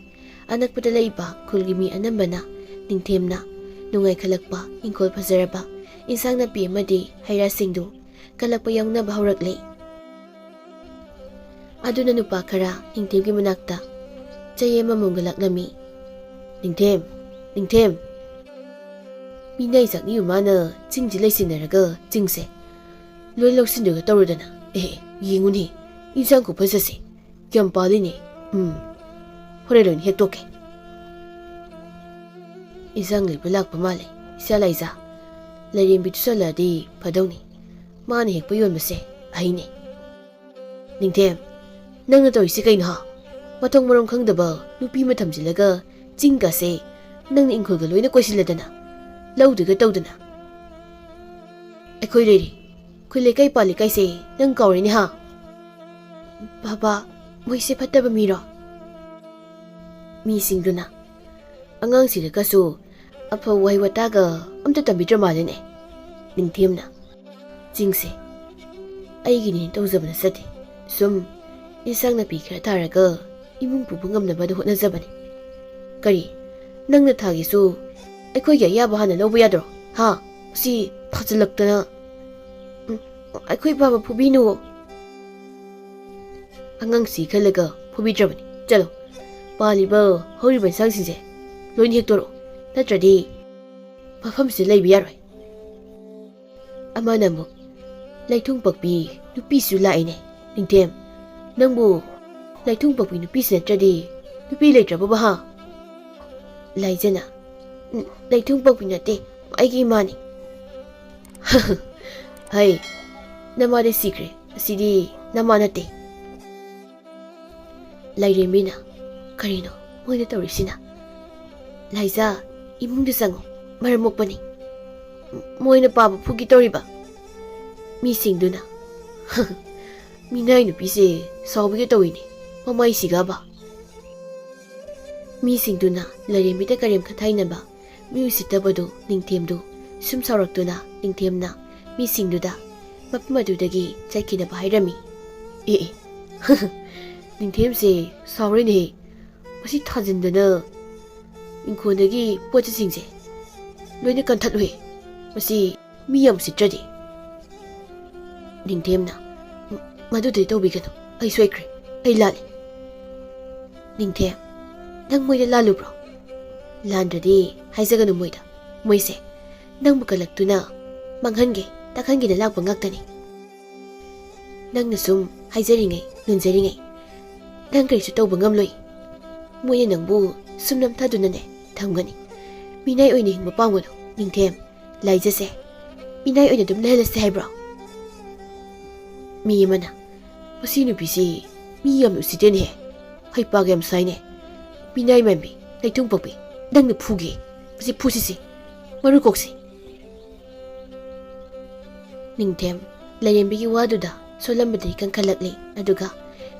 ꯑꯅꯛꯄꯗ ꯂꯩꯕ ꯈꯨꯜꯒꯤ ꯃꯤ ꯑꯅꯝꯕꯅ ꯅꯤꯡꯊꯦꯝꯅ ꯅꯨꯡꯉꯥꯏꯈꯠꯂꯛꯄ ꯏꯪꯈꯣꯜ ꯐꯖꯔꯕ, ꯏꯟꯁꯥꯡ ꯅꯥꯄꯤ ꯑꯃꯗꯤ ꯍꯩ ꯔꯥꯁꯤꯡꯗꯨ ꯀꯜꯂꯛꯄ ꯌꯥꯎꯅꯕ ꯍꯧꯔꯛꯂꯦ꯫ ꯑꯗꯨꯅ ꯅꯨꯄꯥ ꯈꯔ ꯅꯤꯡꯊꯦꯝꯒꯤ ꯃꯅꯥꯛꯇ ꯆꯩ ꯑꯃ ꯃꯨꯝꯒ ꯂꯥꯛꯂꯝꯃꯤ꯫ "ꯅꯤꯡꯊꯦꯝ, ꯅꯤꯡꯊꯦꯝ, ꯃꯤꯅꯥꯏ ꯆꯥꯛꯅꯤꯌꯨ ꯃꯥꯅ ꯆꯤꯡꯁꯤ ꯂꯩꯁꯤꯟꯅꯔꯒ ꯆꯤꯡꯁꯦ ꯂꯣꯏ ꯂꯧꯁꯤꯟꯗꯣꯏꯒ ꯇꯧꯔꯗꯅ꯫ ꯑꯦ, ꯌꯦꯡꯉꯨꯅꯦ, ꯏꯟꯁꯥꯡ ꯈꯨꯐꯖꯁꯦ ꯌꯥꯝ ꯄꯥꯜꯂꯤꯅꯦ꯫ ꯎꯝ, ꯍꯣꯔꯦꯟ ꯂꯣꯏꯅ ꯍꯦꯛꯇꯣꯛꯀꯦ꯫" ꯏꯟꯁꯥꯡ ꯂꯩꯕ ꯂꯥꯛꯄ ꯃꯥꯜꯂꯦ꯫ "ꯏꯆꯥ ꯂꯥꯏꯖꯥ, ꯂꯥꯏꯔꯦꯝꯕꯤꯗꯨ ꯆꯠꯂꯛꯑꯗꯤ ꯐꯗꯧꯅꯤ꯫ ꯃꯥꯅ ꯍꯦꯛꯄ ꯌꯣꯟꯕꯁꯦ ꯑꯩꯅꯦ꯫" "ꯅꯤꯡꯊꯦꯝ, ꯅꯪꯅ ꯇꯧꯔꯤꯁꯤ ꯀꯩꯅꯣ ꯍꯥ? ꯃꯊꯣꯡ ꯃꯔꯝ ꯈꯪꯗꯕ ꯅꯨꯄꯤ ꯑꯃ ꯊꯝꯖꯤꯜꯂꯒ ꯆꯤꯡꯒꯁꯦ ꯅꯪꯅ ꯏꯪꯈꯣꯜꯒ ꯂꯣꯏꯅ ꯀꯣꯏꯁꯤꯜꯂꯗꯅ ꯂꯧꯗꯨꯒ ꯇꯧꯗꯅ꯫ ꯑꯩꯈꯣꯏ ꯂꯩꯔꯤ, ꯈꯨꯜ ꯂꯩꯀꯥꯏ ꯄꯥꯜ ꯂꯩꯀꯥꯏꯁꯦ ꯅꯪ ꯀꯥꯎꯔꯤꯅꯦ ꯍꯥ?" "ꯕꯥꯕꯥ, ꯃꯣꯏꯁꯦ ꯐꯠꯇꯕ ꯃꯤꯔꯣ?" ꯃꯤꯁꯤꯡꯗꯨꯅ꯫ "ꯑꯉꯥꯡꯁꯤꯗꯒꯁꯨ ꯑꯐꯕ ꯋꯥꯍꯩ ꯋꯥꯇꯥꯒ ꯑꯝꯇ ꯇꯝꯕꯤꯗ꯭ꯔ ꯃꯥꯜꯂꯦꯅꯦ ꯅꯤꯡꯊꯦꯝꯅ꯫ ꯆꯤꯡꯁꯦ ꯑꯩꯒꯤꯅꯦꯅ ꯇꯧꯖꯕ ꯅꯠꯆꯗꯦ꯫ ꯁꯨꯝ ꯏꯟꯁꯥꯡ ꯅꯥꯄꯤ ꯈꯔ ꯊꯥꯔꯒ ꯏꯃꯨꯡ ꯄꯨꯕ ꯉꯝꯅꯕꯗ ꯍꯣꯠꯅꯖꯕꯅꯤ꯫ ꯀꯔꯤ, ꯅꯪꯅ ꯊꯥꯒꯦꯁꯨ ꯑꯩꯈꯣꯏꯒꯤ ꯑꯌꯥꯕ ꯍꯥꯟꯅ ꯂꯧꯕ ꯌꯥꯗ꯭ꯔꯣ? ꯍꯥ? ꯁꯤ ꯊꯥꯖꯤꯜꯂꯛꯇꯅ꯫ ꯎꯝ, ꯑꯩꯈꯣꯏ ꯄꯥꯕ ꯐꯨꯕꯤꯅꯨ꯫" "ꯑꯉꯥꯡꯁꯤ ꯈꯜꯂꯒ ꯐꯨꯕꯤꯗ꯭ꯔꯕꯅꯤ꯫ ꯆꯠꯂꯣ, ꯄꯥꯜꯂꯤꯕ ꯍꯧꯔꯤꯕ ꯏꯟꯁꯥꯡꯁꯤꯡꯁꯦ ꯂꯣꯏꯅ ꯍꯦꯛꯇꯣꯔꯛꯑꯣ, ꯅꯠꯇ꯭ꯔꯗꯤ ꯃꯐꯝꯁꯤꯗ ꯂꯩꯕ ꯌꯥꯔꯣꯏ꯫" ꯑꯃꯅ ꯑꯃꯨꯛ, "ꯂꯩꯊꯨꯡ ꯄꯛꯄꯤ ꯅꯨꯄꯤꯁꯨ ꯂꯥꯛꯏꯅꯦ ꯅꯤꯡꯊꯦꯝ꯫ ꯅꯪꯕꯨ ꯂꯩꯊꯨꯡ ꯄꯛꯄꯤ ꯅꯨꯄꯤꯁꯤ ꯅꯠꯇ꯭ꯔꯗꯤ ꯅꯨꯄꯤ ꯂꯩꯇ꯭ꯔꯕꯕ ꯍꯥ?" ꯂꯥꯏꯖꯅ, "ꯎꯝ, ꯂꯩꯊꯨꯡ ꯄꯛꯄꯤ ꯅꯠꯇꯦ, ꯑꯩꯒꯤ ꯏꯃꯥꯅꯤ꯫" "ꯍꯩ, ꯅꯃꯥꯗꯤ ꯁꯤꯈ꯭ꯔꯦ, ꯑꯁꯤꯗꯤ ꯅꯃꯥ ꯅꯠꯇꯦ꯫" ꯂꯥꯏꯔꯦꯝꯕꯤꯅ, "ꯀꯔꯤꯅꯣ ꯃꯣꯏꯅ ꯇꯧꯔꯤꯁꯤꯅ? ꯂꯥꯏꯖꯥ, ꯏꯃꯨꯡꯗ ꯆꯪꯉꯨ, ꯃꯔꯝ ꯃꯣꯛꯄꯅꯤ꯫ ꯃꯣꯏꯅ ꯄꯥꯕ ꯐꯨꯒꯦ ꯇꯧꯔꯤꯕ꯫" ꯃꯤꯁꯤꯡꯗꯨꯅ, ꯃꯤꯅꯥꯏ ꯅꯨꯄꯤꯁꯦ ꯁꯥꯎꯕꯤꯒꯦ ꯇꯧꯏꯅꯦ, ꯃꯃꯥꯏꯁꯤꯒꯕ꯫ ꯃꯤꯁꯤꯡꯗꯨꯅ ꯂꯥꯏꯔꯦꯝꯕꯤꯗ ꯀꯔꯦꯝ ꯈꯊꯥꯏꯅꯕ, ꯃꯤ ꯎꯁꯤꯠꯇꯕꯗꯨ ꯅꯤꯡꯊꯦꯝꯗꯨ ꯁꯨꯝ ꯁꯥꯎꯔꯛꯇꯨꯅ ꯅꯤꯡꯊꯦꯝꯅ ꯃꯤꯁꯤꯡꯗꯨꯗ ꯃꯐꯝ ꯑꯗꯨꯗꯒꯤ ꯆꯠꯈꯤꯅꯕ ꯍꯥꯏꯔꯝꯃꯤ꯫ ꯑꯦ ꯑꯦ, ꯅꯤꯡꯊꯦꯝꯁꯦ ꯁꯥꯎꯔꯦꯅꯦꯍꯦ꯫ ꯃꯁꯤ ꯊꯥꯖꯤꯟꯗꯅ ꯏꯪꯈꯣꯜꯗꯒꯤ ꯄꯣꯠ ꯆꯩꯁꯤꯡꯁꯦ ꯂꯣꯏꯅ ꯀꯟꯊꯠꯂꯨꯍꯦ꯫ ꯃꯁꯤ ꯃꯤ ꯌꯥꯝ ꯎꯁꯤꯠꯇ꯭ꯔꯗꯤ꯫ ꯅꯤꯡꯊꯦꯝꯅ, "ꯎꯝ, ꯃꯗꯨꯗꯤ ꯇꯧꯕꯤꯒꯅꯨ꯫ ꯑꯩ ꯁꯣꯏꯈ꯭ꯔꯦ꯫ ꯑꯩ ꯂꯥꯜꯂꯦ꯫" ꯅꯤꯡꯊꯦꯝ, "ꯅꯪ ꯃꯣꯏꯗ ꯂꯥꯜꯂꯨꯕ꯭ꯔꯣ? ꯂꯥꯟꯗ꯭ꯔꯗꯤ ꯍꯥꯏꯖꯒꯅꯨ ꯃꯣꯏꯗ꯫ ꯃꯣꯏꯁꯦ ꯅꯪꯕꯨ ꯀꯜꯂꯛꯇꯨꯅ ꯃꯥꯡꯍꯟꯒꯦ, ꯇꯥꯛꯍꯟꯒꯦꯅ ꯂꯥꯛꯄ ꯉꯥꯛꯇꯅꯤ꯫ ꯅꯪꯅ ꯁꯨꯝ ꯍꯥꯏꯖꯔꯤꯉꯩ, ꯅꯣꯟꯖꯔꯤꯉꯩ, ꯅꯪ ꯀꯔꯤꯁꯨ ꯇꯧꯕ ꯉꯝꯂꯣꯏ꯫ ꯃꯣꯏꯅ ꯅꯪꯕꯨ ꯁꯨꯝ ꯅꯝꯊꯗꯨꯅꯅꯦ ꯊꯝꯒꯅꯤ꯫ ꯃꯤꯅꯥꯏ ꯑꯣꯏꯅ ꯍꯤꯡꯕ ꯄꯥꯝꯒꯅꯨ, ꯅꯤꯡꯊꯦꯝ꯫ ꯂꯥꯏꯖꯁꯦ ꯃꯤꯅꯥꯏ ꯑꯣꯏꯅ ꯑꯗꯨꯝ ꯂꯩꯍꯜꯂꯁꯦ ꯍꯥꯏꯕ꯭ꯔꯣ?" ꯃꯤ ꯑꯃꯅ, "ꯃꯁꯤ ꯅꯨꯄꯤꯁꯤ ꯃꯤ ꯌꯥꯝꯅ ꯎꯁꯤꯠꯇꯦꯅꯦꯍꯦ꯫ ꯍꯩꯄꯥꯒ ꯌꯥꯝ ꯁꯥꯏꯅꯦ꯫ ꯃꯤꯅꯥꯏ ꯃꯥꯟꯕꯤ, ꯂꯩꯇꯨꯝ ꯄꯛꯄꯤ, ꯅꯪꯅ ꯐꯨꯒꯦ꯫ ꯃꯁꯤ ꯐꯨꯁꯤꯁꯦ꯫ ꯃꯔꯨ ꯀꯣꯛꯁꯤ꯫" ꯅꯤꯡꯊꯦꯝ ꯂꯥꯏꯔꯦꯝꯕꯤꯒꯤ ꯋꯥꯗꯨꯗ ꯁꯣꯜꯂꯝꯕꯗꯒꯤ ꯀꯟꯈꯠꯂꯛꯂꯤ, ꯑꯗꯨꯒ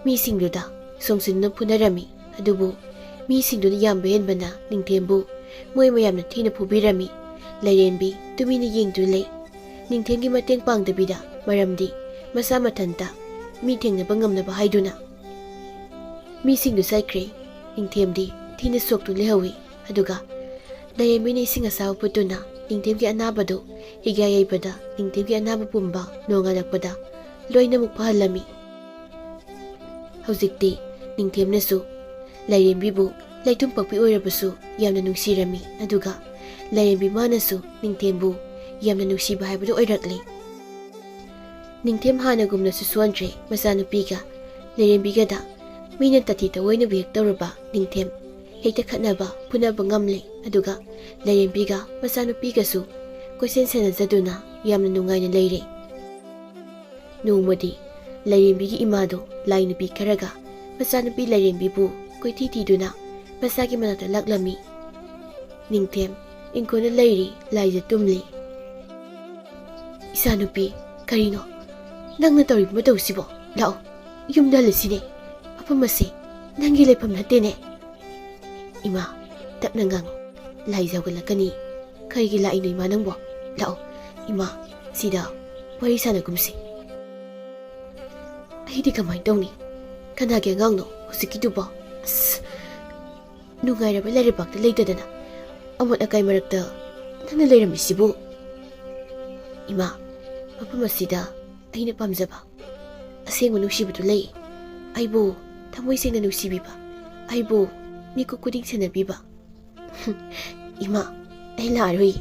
ꯃꯤꯁꯤꯡꯗꯨꯗ ꯆꯣꯡꯁꯤꯟꯗꯨꯅ ꯐꯨꯅꯔꯝꯃꯤ꯫ ꯑꯗꯨꯕꯨ ꯃꯤꯁꯤꯡꯗꯨꯅ ꯌꯥꯝꯕ ꯍꯦꯟꯕꯅ ꯅꯤꯡꯊꯦꯝꯕꯨ ꯃꯣꯏ ꯃꯌꯥꯝꯅ ꯊꯤꯅ ꯐꯨꯕꯤꯔꯝꯃꯤ꯫ ꯂꯥꯏꯔꯦꯝꯕꯤ ꯇꯨꯃꯤꯟꯅ ꯌꯦꯡꯗꯨꯅ ꯂꯩ꯫ ꯅꯤꯡꯊꯦꯝꯒꯤ ꯃꯇꯦꯡ ꯄꯥꯡꯗꯕꯤꯗ, ꯃꯔꯝꯗꯤ ꯃꯁꯥ ꯃꯊꯟꯇ ꯃꯤ ꯊꯦꯡꯅꯕ ꯉꯝꯅꯕ ꯍꯥꯏꯗꯨꯅ꯫ ꯃꯤꯁꯤꯡꯗꯨ ꯆꯠꯈ꯭ꯔꯦ꯫ ꯅꯤꯡꯊꯦꯝꯗꯤ ꯊꯤꯅ ꯁꯣꯛꯇꯨꯅ ꯂꯩꯍꯧꯏ꯫ ꯑꯗꯨꯒ ꯂꯥꯏꯔꯦꯝꯕꯤꯅ ꯏꯁꯤꯡ ꯑꯁꯥꯕ ꯐꯨꯠꯇꯨꯅ ꯅꯤꯡꯊꯦꯝꯒꯤ ꯑꯅꯥꯕꯗꯨ ꯍꯤꯒꯥ ꯌꯩꯕꯗ ꯅꯤꯡꯊꯦꯝꯒꯤ ꯑꯅꯥꯕ ꯄꯨꯝꯕ ꯅꯣꯡꯉꯥꯜꯂꯛꯄꯗ ꯂꯣꯏꯅꯃꯛ ꯐꯍꯜꯂꯝꯃꯤ꯫ ꯍꯧꯖꯤꯛꯇꯤ ꯅꯤꯡꯊꯦꯝꯅꯁꯨ ꯂꯥꯏꯔꯦꯝꯕꯤꯕꯨ ꯂꯩꯇꯨꯝ ꯄꯛꯄꯤ ꯑꯣꯏꯔꯕꯁꯨ ꯌꯥꯝꯅ ꯅꯨꯡꯁꯤꯔꯝꯃꯤ, ꯑꯗꯨꯒ ꯂꯥꯏꯔꯦꯝꯕꯤ ꯃꯥꯅꯁꯨ ꯅꯤꯡꯊꯦꯝꯕꯨ ꯌꯥꯝꯅ ꯅꯨꯡꯁꯤꯕ ꯍꯥꯏꯕꯗꯨ ꯑꯣꯏꯔꯛꯂꯦ꯫ ꯅꯤꯡꯊꯦꯝ ꯍꯥꯟꯅꯒꯨꯝꯅꯁꯨ ꯁꯣꯟꯗ꯭ꯔꯦ꯫ ꯃꯆꯥꯅꯨꯄꯤꯒ ꯂꯥꯏꯔꯦꯝꯕꯤꯒꯗ ꯃꯤꯅ ꯇꯊꯤ ꯇꯑꯣꯏꯅꯕꯨ ꯍꯦꯛ ꯇꯧꯔꯕ ꯅꯤꯡꯊꯦꯝ ꯍꯦꯛꯇ ꯈꯠꯅꯕ ꯐꯨꯅꯕ ꯉꯝꯂꯦ, ꯑꯗꯨꯒ ꯂꯥꯏꯔꯦꯝꯕꯤꯒ ꯃꯆꯥꯅꯨꯄꯤꯒꯁꯨ ꯀꯣꯏꯁꯦꯟ ꯁꯦꯟꯅꯖꯗꯨꯅ ꯌꯥꯝꯅ ꯅꯨꯡꯉꯥꯏꯅ ꯂꯩꯔꯦ꯫ ꯅꯣꯡꯃꯗꯤ ꯂꯥꯏꯔꯦꯝꯕꯤꯒꯤ ꯏꯃꯥꯗꯣ ꯂꯥꯏ ꯅꯨꯄꯤ ꯈꯔꯒ ꯃꯆꯥꯅꯨꯄꯤ ꯂꯥꯏꯔꯦꯝꯕꯤꯕꯨ ꯀꯣꯏꯊꯤ ꯊꯤꯗꯨꯅ ꯃꯁꯥꯒꯤ ꯃꯅꯥꯛꯇ ꯂꯥꯛꯂꯝꯃꯤ꯫ ꯅꯤꯡꯊꯦꯝ ꯏꯪꯈꯣꯜꯗ ꯂꯩꯔꯤ, ꯂꯥꯏꯖ ꯇꯨꯝꯂꯤ꯫ "ꯏꯆꯥꯅꯨꯄꯤ, ꯀꯔꯤꯅꯣ ꯅꯪꯅ ꯇꯧꯔꯤꯕ ꯃꯇꯧꯁꯤꯕꯣ? ꯂꯥꯛꯑꯣ, ꯌꯨꯝꯗ ꯍꯜꯂꯁꯤꯅꯦ꯫ ꯃꯐꯝ ꯑꯁꯤ ꯅꯪꯒꯤ ꯂꯩꯐꯝ ꯅꯠꯇꯦꯅꯦ꯫ ꯏꯃꯥ, ꯇꯞꯅ ꯉꯥꯡꯉꯨ꯫ ꯂꯥꯏꯖ ꯍꯧꯒꯠꯂꯛꯀꯅꯤ꯫ ꯀꯔꯤꯒꯤ ꯂꯥꯛꯏꯅꯣ ꯏꯃꯥ ꯅꯪꯕꯣ? ꯂꯥꯛꯑꯣ, ꯏꯃꯥ, ꯁꯤꯗ ꯋꯥꯔꯤ ꯁꯥꯟꯅꯒꯨꯝꯁꯤ꯫ ꯑꯩꯗꯤ ꯀꯃꯥꯏꯅ ꯇꯧꯅꯤ? ꯀꯅꯥꯒꯤ ꯑꯉꯥꯡꯅꯣ ꯍꯧꯖꯤꯛꯀꯤꯗꯨꯕꯣ? ꯑꯁ, ꯅꯨꯡꯉꯥꯏꯔꯕ ꯂꯥꯏꯔꯩꯄꯥꯛꯇ ꯂꯩꯇꯗꯅ ꯑꯃꯣꯠ ꯑꯀꯥꯏ ꯃꯔꯛꯇ ꯅꯪꯅ ꯂꯩꯔꯝꯃꯤꯁꯤꯕꯨ? ꯏꯃꯥ, ꯃꯐꯝ ꯑꯁꯤꯗ ꯑꯩꯅ ꯄꯥꯝꯖꯕ, ꯑꯁꯦꯡꯕ ꯅꯨꯡꯁꯤꯕꯗꯨ ꯂꯩ꯫ ꯑꯩꯕꯨ ꯊꯃꯣꯏ ꯁꯦꯡꯅ ꯅꯨꯡꯁꯤꯕꯤꯕ, ꯑꯩꯕꯨ ꯃꯤꯀꯨꯞ ꯈꯨꯗꯤꯡ ꯁꯦꯟꯅꯕꯤꯕ꯫ ꯏꯃꯥ, ꯑꯩ ꯂꯥꯛꯑꯔꯣꯏ꯫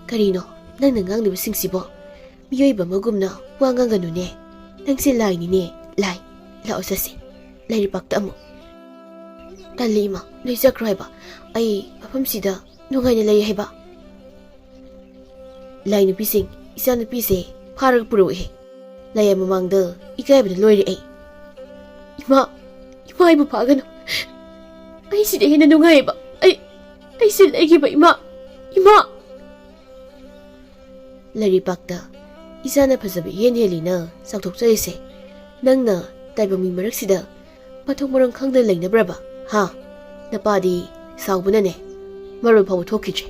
ꯀꯔꯤꯅꯣ ꯅꯪꯅ ꯉꯥꯡꯂꯤꯕꯁꯤꯡꯁꯤꯕꯣ? ꯃꯤꯑꯣꯏꯕ ꯑꯃꯒꯨꯝꯅ ꯋꯥ ꯉꯥꯡꯒꯅꯨꯅꯦ꯫ ꯅꯪꯁꯦ ꯂꯥꯏꯅꯤꯅꯦ, ꯂꯥꯏ꯫ ꯂꯥꯛꯑꯣ ꯆꯠꯁꯤ, ꯂꯥꯏꯔꯩꯄꯥꯛꯇ ꯑꯃꯨꯛ꯫ ꯇꯜꯂꯤ ꯏꯃꯥ, ꯅꯣꯏ ꯆꯠꯈ꯭ꯔꯣ ꯍꯥꯏꯕ꯫ ꯑꯩ ꯃꯐꯝꯁꯤꯗ ꯅꯨꯡꯉꯥꯏꯅ ꯂꯩ ꯍꯥꯏꯕ꯫ ꯂꯥꯏ ꯅꯨꯄꯤꯁꯤꯡ, ꯏꯆꯥ ꯅꯨꯄꯤꯁꯦ ꯐꯥꯔꯒ ꯄꯨꯔꯛꯎꯍꯦ꯫ ꯂꯥꯏ ꯃꯃꯥꯡꯗ ꯏꯀꯥꯏꯕꯅ ꯂꯣꯏꯔꯦ ꯑꯩ꯫ ꯏꯃꯥ, ꯏꯃꯥ, ꯑꯩꯕꯨ ꯐꯥꯒꯅꯨ꯫ ꯑꯩ ꯁꯤꯗ ꯍꯦꯟꯅ ꯅꯨꯡꯉꯥꯏꯌꯦꯕ꯫ ꯑꯩ, ꯑꯩ ꯁꯤ ꯂꯩꯈꯤꯕ ꯏꯃꯥ, ꯏꯃꯥ꯫ ꯂꯥꯏꯔꯩꯄꯥꯛꯇ ꯏꯆꯥꯅ ꯐꯖꯕ ꯏꯍꯦꯟ ꯍꯦꯜꯂꯤꯅ ꯆꯥꯎꯊꯣꯛꯆꯔꯤꯁꯦ ꯅꯪꯅ ꯇꯥꯏꯕꯪ ꯃꯤ ꯃꯔꯛꯁꯤꯗ ꯃꯊꯣꯡ ꯃꯔꯝ ꯈꯪꯗꯅ ꯂꯩꯅꯕ꯭ꯔꯕ? ꯍꯥ? ꯅꯄꯥꯗꯤ ꯁꯥꯎꯕꯅꯅꯦ ꯃꯔꯣꯜ ꯐꯥꯎꯕ ꯊꯣꯛꯈꯤꯗ꯭ꯔꯦ꯫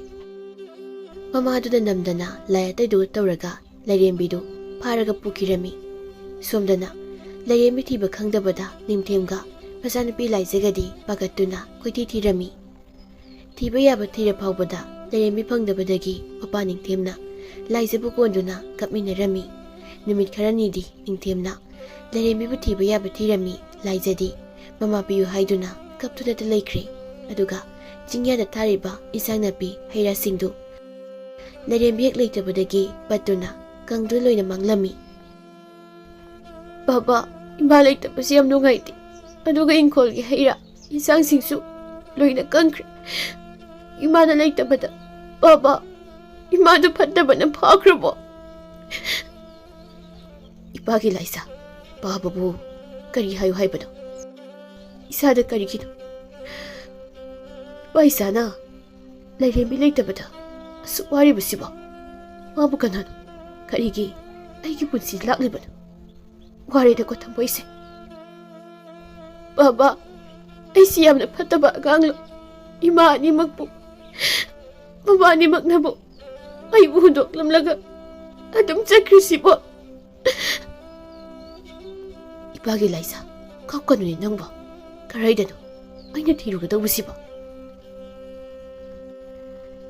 ꯃꯃꯥꯗꯨꯅ ꯅꯝꯗꯅ ꯂꯥꯏ ꯑꯇꯩꯗꯨ ꯇꯧꯔꯒ ꯂꯥꯏꯔꯦꯝꯕꯤꯗꯨ ꯐꯥꯔꯒ ꯄꯨꯈꯤꯔꯝꯃꯤ꯫ ꯁꯣꯝꯗꯅ ꯂꯥꯏꯔꯦꯝꯕꯤ ꯊꯤꯕ ꯈꯪꯗꯕꯗ ꯅꯤꯡꯊꯦꯝꯒ ꯃꯆꯥꯅꯨꯄꯤ ꯂꯥꯏꯖꯒꯗꯤ ꯄꯥꯈꯠꯇꯨꯅ ꯀꯣꯏꯊꯤ ꯊꯤꯔꯝꯃꯤ꯫ ꯊꯤꯕ ꯌꯥꯕ ꯊꯤꯔ ꯐꯥꯎꯕꯗ ꯂꯥꯏꯔꯦꯝꯕꯤ ꯐꯪꯗꯕꯗꯒꯤ ꯃꯄꯥ ꯅꯤꯡꯊꯦꯝꯅ ꯂꯥꯏꯖꯕꯨ ꯀꯣꯟꯗꯨꯅ ꯀꯞꯃꯤꯟꯅꯔꯝꯃꯤ꯫ ꯅꯨꯃꯤꯠ ꯈꯔꯅꯤꯗꯤ ꯅꯤꯡꯊꯦꯝꯅ ꯂꯥꯏꯔꯦꯝꯕꯤꯕꯨ ꯊꯤꯕ ꯌꯥꯕ ꯊꯤꯔꯝꯃꯤ꯫ ꯂꯥꯏꯖꯗꯤ ꯃꯃꯥ ꯄꯤꯌꯨ ꯍꯥꯏꯗꯨꯅ ꯀꯞꯇꯨꯅꯇ ꯂꯩꯈ꯭ꯔꯦ꯫ ꯑꯗꯨꯒ ꯆꯤꯡꯌꯥꯗ ꯊꯥꯔꯤꯕ ꯏꯟꯁꯥꯡ ꯅꯥꯄꯤ ꯍꯩ ꯔꯥꯁꯤꯡꯗꯨ ꯂꯥꯏꯔꯦꯝꯕꯤ ꯍꯦꯛ ꯂꯩꯇꯕꯗꯒꯤ ꯄꯠꯇꯨꯅ ꯀꯪꯗꯨꯅ ꯂꯣꯏꯅ ꯃꯥꯡꯂꯝꯃꯤ꯫ "ꯕꯥꯕꯥ, ꯏꯃꯥ ꯂꯩꯇꯕꯁꯦ ꯌꯥꯝ ꯅꯨꯡꯉꯥꯏꯇꯦ꯫ ꯑꯗꯨꯒ ꯏꯪꯈꯣꯜꯒꯤ ꯍꯩ ꯔꯥ, ꯏꯟꯁꯥꯡꯁꯤꯡꯁꯨ ꯂꯣꯏꯅ ꯀꯪꯈ꯭ꯔꯦ꯫ ꯏꯃꯥꯅ ꯂꯩꯇꯕꯗ, ꯕꯥꯕꯥ, ꯏꯃꯥꯗꯨ ꯐꯠꯇꯕꯅ ꯐꯥꯈ꯭ꯔꯕꯣ?" "ꯏꯄꯥꯒꯤ ꯂꯥꯏꯖ, ꯕꯥꯕꯥꯕꯨ ꯀꯔꯤ ꯍꯥꯏꯌꯨ ꯍꯥꯏꯕꯅꯣ? ꯏꯁꯥꯗ ꯀꯔꯤꯒꯤꯅꯣ ꯏꯄꯥ ꯏꯆꯥꯅ ꯂꯥꯏꯔꯦꯝꯕꯤ ꯂꯩꯇꯕꯗ ꯑꯁꯨꯛ ꯋꯥꯔꯤꯕꯁꯤꯕꯣ? ꯃꯥꯕꯨ ꯀꯅꯥꯅꯣ? ꯀꯔꯤꯒꯤ ꯑꯩꯒꯤ ꯄꯨꯟꯁꯤ ꯂꯥꯛꯂꯤꯕꯅꯣ?" ꯋꯥꯔꯦꯗꯀꯣ ꯊꯃꯣꯏꯁꯦ꯫ ꯕꯥꯕꯥ, ꯑꯩꯁꯤ ꯌꯥꯝꯅ ꯐꯠꯇꯕ ꯑꯉꯥꯡꯂꯣ? ꯏꯃꯥ ꯑꯅꯤꯃꯛꯄꯨ, ꯃꯃꯥ ꯑꯅꯤꯃꯛꯅꯕꯨ ꯑꯩꯕꯨ ꯍꯨꯟꯗꯣꯛꯂꯝꯂꯒ ꯑꯗꯨꯝ ꯆꯠꯈ꯭ꯔꯤꯁꯤꯕꯣ? ꯏꯄꯥꯒꯤ ꯂꯥꯏꯖꯥ, ꯀꯞꯀꯅꯨꯅꯦ ꯅꯪꯕꯣ꯫ ꯀꯔꯥꯏꯗꯅꯣ ꯑꯩꯅ ꯊꯤꯔꯨꯒꯗꯧꯕꯁꯤꯕꯣ?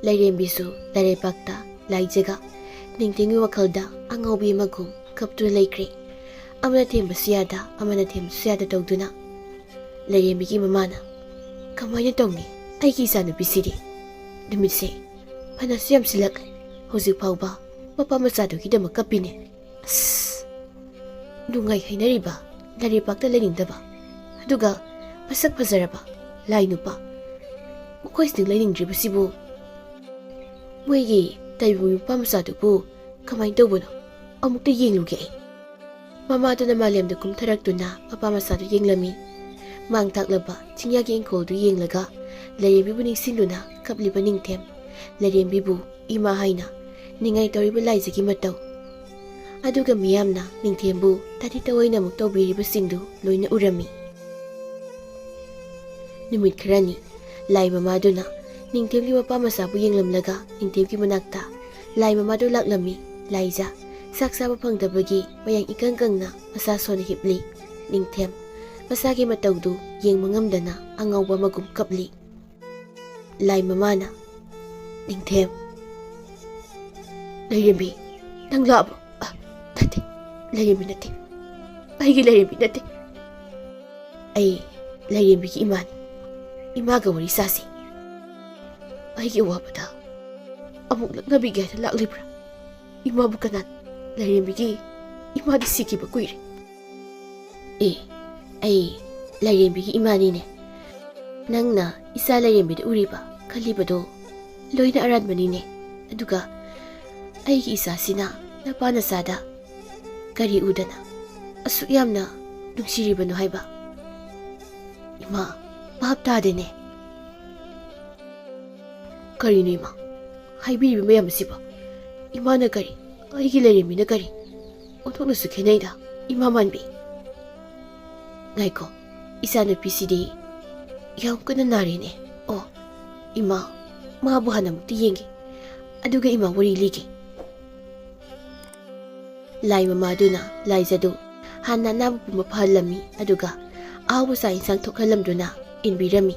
ꯂꯥꯏꯔꯦꯝꯕꯤꯁꯨ ꯂꯥꯏꯔꯩꯄꯥꯛꯇ ꯂꯥꯏꯖꯒ ꯅꯤꯡꯊꯦꯝꯒꯤ ꯋꯥꯈꯜꯗ ꯑꯉꯥꯎꯕꯤ ꯑꯃꯒꯨꯝ ꯀꯞꯇꯨꯅ ꯂꯩꯈ꯭ꯔꯦ꯫ ꯑꯃꯅ ꯊꯦꯝꯕꯁꯨ ꯌꯥꯗ, ꯑꯃꯅ ꯊꯦꯝꯕꯁꯨ ꯌꯥꯗ ꯇꯧꯗꯨꯅ ꯂꯥꯏꯔꯦꯝꯕꯤꯒꯤ ꯃꯃꯥꯅ, "ꯀꯃꯥꯏꯅ ꯇꯧꯅꯤ ꯑꯩꯒꯤ ꯏꯆꯥꯅꯨꯄꯤꯁꯤꯗꯤ? ꯅꯨꯃꯤꯠꯁꯦ ꯐꯅꯁꯨ ꯌꯥꯝꯁꯤꯜꯂꯛꯂꯦ, ꯍꯧꯖꯤꯛ ꯐꯥꯎꯕ ꯃꯄꯥ ꯃꯆꯥꯗꯨꯒꯤꯗꯃꯛ ꯀꯞꯄꯤꯅꯦ꯫ ꯑꯁ! ꯅꯨꯡꯉꯥꯏ ꯍꯥꯏꯅꯔꯤꯕ ꯂꯥꯏꯔꯩꯄꯥꯛꯇ ꯂꯩꯅꯤꯡꯗꯕ, ꯑꯗꯨꯒ ꯃꯁꯛ ꯐꯖꯔꯕ ꯂꯥꯏ ꯅꯨꯄꯥ, ꯃꯈꯣꯏꯁꯤꯡ ꯂꯩꯅꯤꯡꯗ꯭ꯔꯤꯕꯁꯤꯕꯨ? ꯃꯣꯏꯒꯤ ꯇꯥꯏꯕꯪ ꯃꯄꯥ ꯃꯆꯥꯗꯨꯕꯨ ꯀꯃꯥꯏꯅ ꯇꯧꯕꯅꯣ? ꯑꯃꯨꯛꯇ ꯌꯦꯡꯂꯨꯒꯦ ꯑꯩ꯫" ꯃꯃꯥꯗꯨꯅ ꯃꯥꯂꯦꯝꯗ ꯀꯨꯝꯊꯔꯛꯇꯨꯅ ꯃꯄꯥ ꯃꯆꯥꯗꯨ ꯌꯦꯡꯂꯝꯃꯤ꯫ ꯃꯥꯡ ꯇꯥꯛꯂꯕ ꯆꯤꯡꯌꯥꯒꯤ ꯏꯪꯈꯣꯜꯗꯨ ꯌꯦꯡꯂꯒ ꯂꯥꯏꯔꯦꯝꯕꯤꯕꯨ ꯅꯤꯡꯁꯤꯡꯗꯨꯅ ꯀꯞꯂꯤꯕ ꯅꯤꯡꯊꯦꯝ, ꯂꯥꯏꯔꯦꯝꯕꯤꯕꯨ ꯏꯃꯥ ꯍꯥꯏꯅ ꯅꯤꯡꯉꯥꯏ ꯇꯧꯔꯤꯕ ꯂꯥꯏꯖꯒꯤ ꯃꯇꯧ, ꯑꯗꯨꯒ ꯃꯤꯌꯥꯝꯅ ꯅꯤꯡꯊꯦꯝꯕꯨ ꯇꯥꯊꯤ ꯇꯧꯑꯣꯏꯅ ꯑꯃꯨꯛ ꯇꯧꯕꯤꯔꯤꯕꯁꯤꯡꯗꯨ ꯂꯣꯏꯅ ꯎꯔꯝꯃꯤ꯫ ꯅꯨꯃꯤꯠ ꯈꯔꯅꯤ ꯂꯥꯏ ꯃꯃꯥꯗꯨꯅ ꯅꯤꯡꯊꯦꯝꯒꯤ ꯃꯄꯥ ꯃꯆꯥꯕꯨ ꯌꯦꯡꯂꯝꯂꯒ ꯅꯤꯡꯊꯦꯝꯒꯤ ꯃꯅꯥꯛꯇ ꯂꯥꯏ ꯃꯃꯥꯗꯨ ꯂꯥꯛꯂꯝꯃꯤ꯫ ꯂꯥꯏꯖ ꯆꯥꯛ ꯆꯥꯕ ꯐꯪꯗꯕꯒꯤ ꯃꯌꯥꯡ ꯏꯀꯪ ꯀꯪꯅ ꯃꯁꯥ ꯁꯣꯟꯅ ꯍꯤꯞꯂꯤ꯫ ꯅꯤꯡꯊꯦꯝ ꯃꯁꯥꯒꯤ ꯃꯇꯧꯗꯨ ꯌꯦꯡꯕ ꯉꯝꯗꯅ ꯑꯉꯥꯎꯕ ꯑꯃꯒꯨꯝ ꯀꯞꯂꯤ꯫ ꯂꯥꯏ ꯃꯃꯥꯅ, "ꯅꯤꯡꯊꯦꯝ, ꯂꯥꯏꯔꯦꯝꯕꯤ, ꯅꯪ ꯂꯥꯛꯑꯕꯣ? ꯑ, ꯅꯠꯇꯦ, ꯂꯥꯏꯔꯦꯝꯕꯤ ꯅꯠꯇꯦ, ꯑꯩꯒꯤ ꯂꯥꯏꯔꯦꯝꯕꯤ ꯅꯠꯇꯦ꯫ ꯑꯩ ꯂꯥꯏꯔꯦꯝꯕꯤꯒꯤ ꯏꯃꯥꯅꯤ, ꯏꯃꯥꯒ ꯋꯥꯔꯤ ꯁꯥꯁꯤ꯫ ꯑꯩꯒꯤ ꯑꯋꯥꯕꯗ ꯑꯃꯨꯛ ꯂꯛꯅꯕꯤꯒꯦ ꯍꯥꯏꯅ ꯂꯥꯛꯂꯤꯕ꯭ꯔꯥ? ꯏꯃꯥꯕꯨ ꯀꯅꯥ? ꯂꯥꯏꯔꯦꯝꯕꯤꯒꯤ ꯏꯃꯥꯗꯤ ꯁꯤꯈꯤꯕ ꯀꯨꯏꯔꯦ꯫" "ꯑꯦ, ꯑꯩ ꯂꯥꯏꯔꯦꯝꯕꯤꯒꯤ ꯏꯃꯥꯅꯤꯅꯦ꯫ ꯅꯪꯅ ꯏꯆꯥ ꯂꯥꯏꯔꯦꯝꯕꯤꯗ ꯎꯔꯤꯕ ꯈꯜꯂꯤꯕꯗꯣ ꯂꯣꯏꯅ ꯑꯔꯥꯟꯕꯅꯤꯅꯦ꯫ ꯑꯗꯨꯒ ꯑꯩꯒꯤ ꯏꯆꯥꯁꯤꯅ ꯅꯄꯥ ꯅꯆꯥꯗ ꯀꯔꯤ ꯎꯗꯅ ꯑꯁꯨꯛ ꯌꯥꯝꯅ ꯅꯨꯡꯁꯤꯔꯤꯕꯅꯣ ꯍꯥꯏꯕ? ꯏꯃꯥ, ꯚꯥꯞ ꯇꯥꯗꯦꯅꯦ꯫" "ꯀꯔꯤꯅꯣ ꯏꯃꯥ? ꯍꯥꯏꯕꯤꯔꯤꯕ ꯃꯌꯥꯝ ꯑꯁꯤꯕꯣ? ꯏꯃꯥꯅ ꯀꯔꯤ, ꯑꯩꯒꯤ ꯂꯥꯏꯔꯦꯝꯕꯤꯅ ꯀꯔꯤ? ꯑꯣꯟꯊꯣꯛꯅꯁꯨ ꯈꯦꯠꯅꯩꯗ꯫" "ꯏꯃꯥ ꯃꯥꯟꯕꯤ, ꯉꯥꯏꯈꯣ, ꯏꯆꯥꯅꯨꯄꯤꯁꯤꯗꯤ ꯌꯥꯝ ꯀꯟꯅ ꯅꯥꯔꯦꯅꯦ꯫ ꯑꯣ, ꯏꯃꯥ, ꯃꯥꯕꯨ ꯍꯥꯟꯅ ꯑꯃꯨꯛꯇ ꯌꯦꯡꯒꯦ, ꯑꯗꯨꯒ ꯏꯃꯥ ꯋꯥꯔꯤ ꯂꯤꯒꯦ"꯫ ꯂꯥꯏ ꯃꯃꯥꯗꯨꯅ ꯂꯥꯏꯖꯗꯨ ꯍꯥꯟꯅ ꯑꯅꯥꯕ ꯄꯨꯝꯕ ꯐꯍꯜꯂꯝꯃꯤ, ꯑꯗꯨꯒ ꯑꯍꯥꯎꯕ ꯆꯥꯛ ꯏꯟꯁꯥꯡ ꯊꯣꯛꯍꯜꯂꯝꯗꯨꯅ ꯏꯟꯕꯤꯔꯝꯃꯤ꯫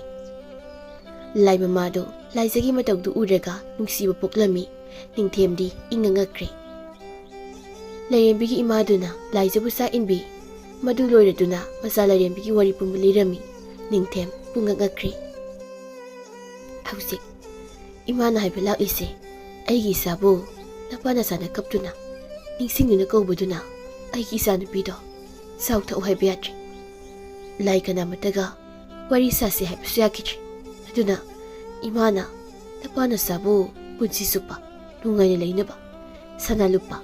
ꯂꯥꯏ ꯃꯃꯥꯗꯨ ꯂꯥꯏꯖꯒꯤ ꯃꯇꯧꯗꯨ ꯎꯔꯒ ꯅꯨꯡꯁꯤꯕ ꯄꯣꯛꯂꯝꯃꯤ꯫ ꯅꯤꯡꯊꯦꯝꯗꯤ ꯏꯪꯉ ꯉꯛꯈ꯭ꯔꯦ꯫ ꯂꯥꯏꯔꯦꯝꯕꯤꯒꯤ ꯏꯃꯥꯗꯨꯅ ꯂꯥꯏꯖꯕꯨ ꯆꯥꯛ ꯏꯟꯕꯤ꯫ ꯃꯗꯨ ꯂꯣꯏꯔꯗꯨꯅ ꯃꯆꯥ ꯂꯥꯏꯔꯦꯝꯕꯤꯒꯤ ꯋꯥꯔꯤ ꯄꯨꯝꯕ ꯂꯤꯔꯝꯃꯤ꯫ ꯅꯤꯡꯊꯦꯝ ꯄꯨꯡꯉꯛ ꯉꯛꯈ꯭ꯔꯦ꯫ ꯍꯧꯖꯤꯛ ꯏꯃꯥꯅ ꯍꯥꯏꯕ ꯂꯥꯛꯂꯤꯁꯦ ꯑꯩꯒꯤ ꯏꯆꯥꯕꯨ ꯅꯄꯥ ꯅꯆꯥꯅ ꯀꯞꯇꯨꯅ, ꯅꯤꯡꯁꯤꯡꯗꯨꯅ ꯀꯧꯕꯗꯨꯅ ꯑꯩꯒꯤ ꯏꯆꯥꯅꯨꯄꯤꯗꯣ ꯆꯥꯎ ꯊꯛꯎ ꯍꯥꯏꯕ ꯌꯥꯗ꯭ꯔꯦ꯫ ꯂꯥꯏ ꯀꯅꯥꯃꯠꯇꯒ ꯋꯥꯔꯤ ꯁꯥꯁꯤ ꯍꯥꯏꯕꯁꯨ ꯌꯥꯈꯤꯗ꯭ꯔꯦ꯫ ꯑꯗꯨꯅ ꯏꯃꯥꯅ ꯅꯄꯥ ꯅꯆꯥꯕꯨ ꯄꯨꯟꯁꯤ ꯆꯨꯞꯄ ꯅꯨꯡꯉꯥꯏꯅ ꯂꯩꯅꯕ ꯁꯅꯥ ꯂꯨꯄꯥ,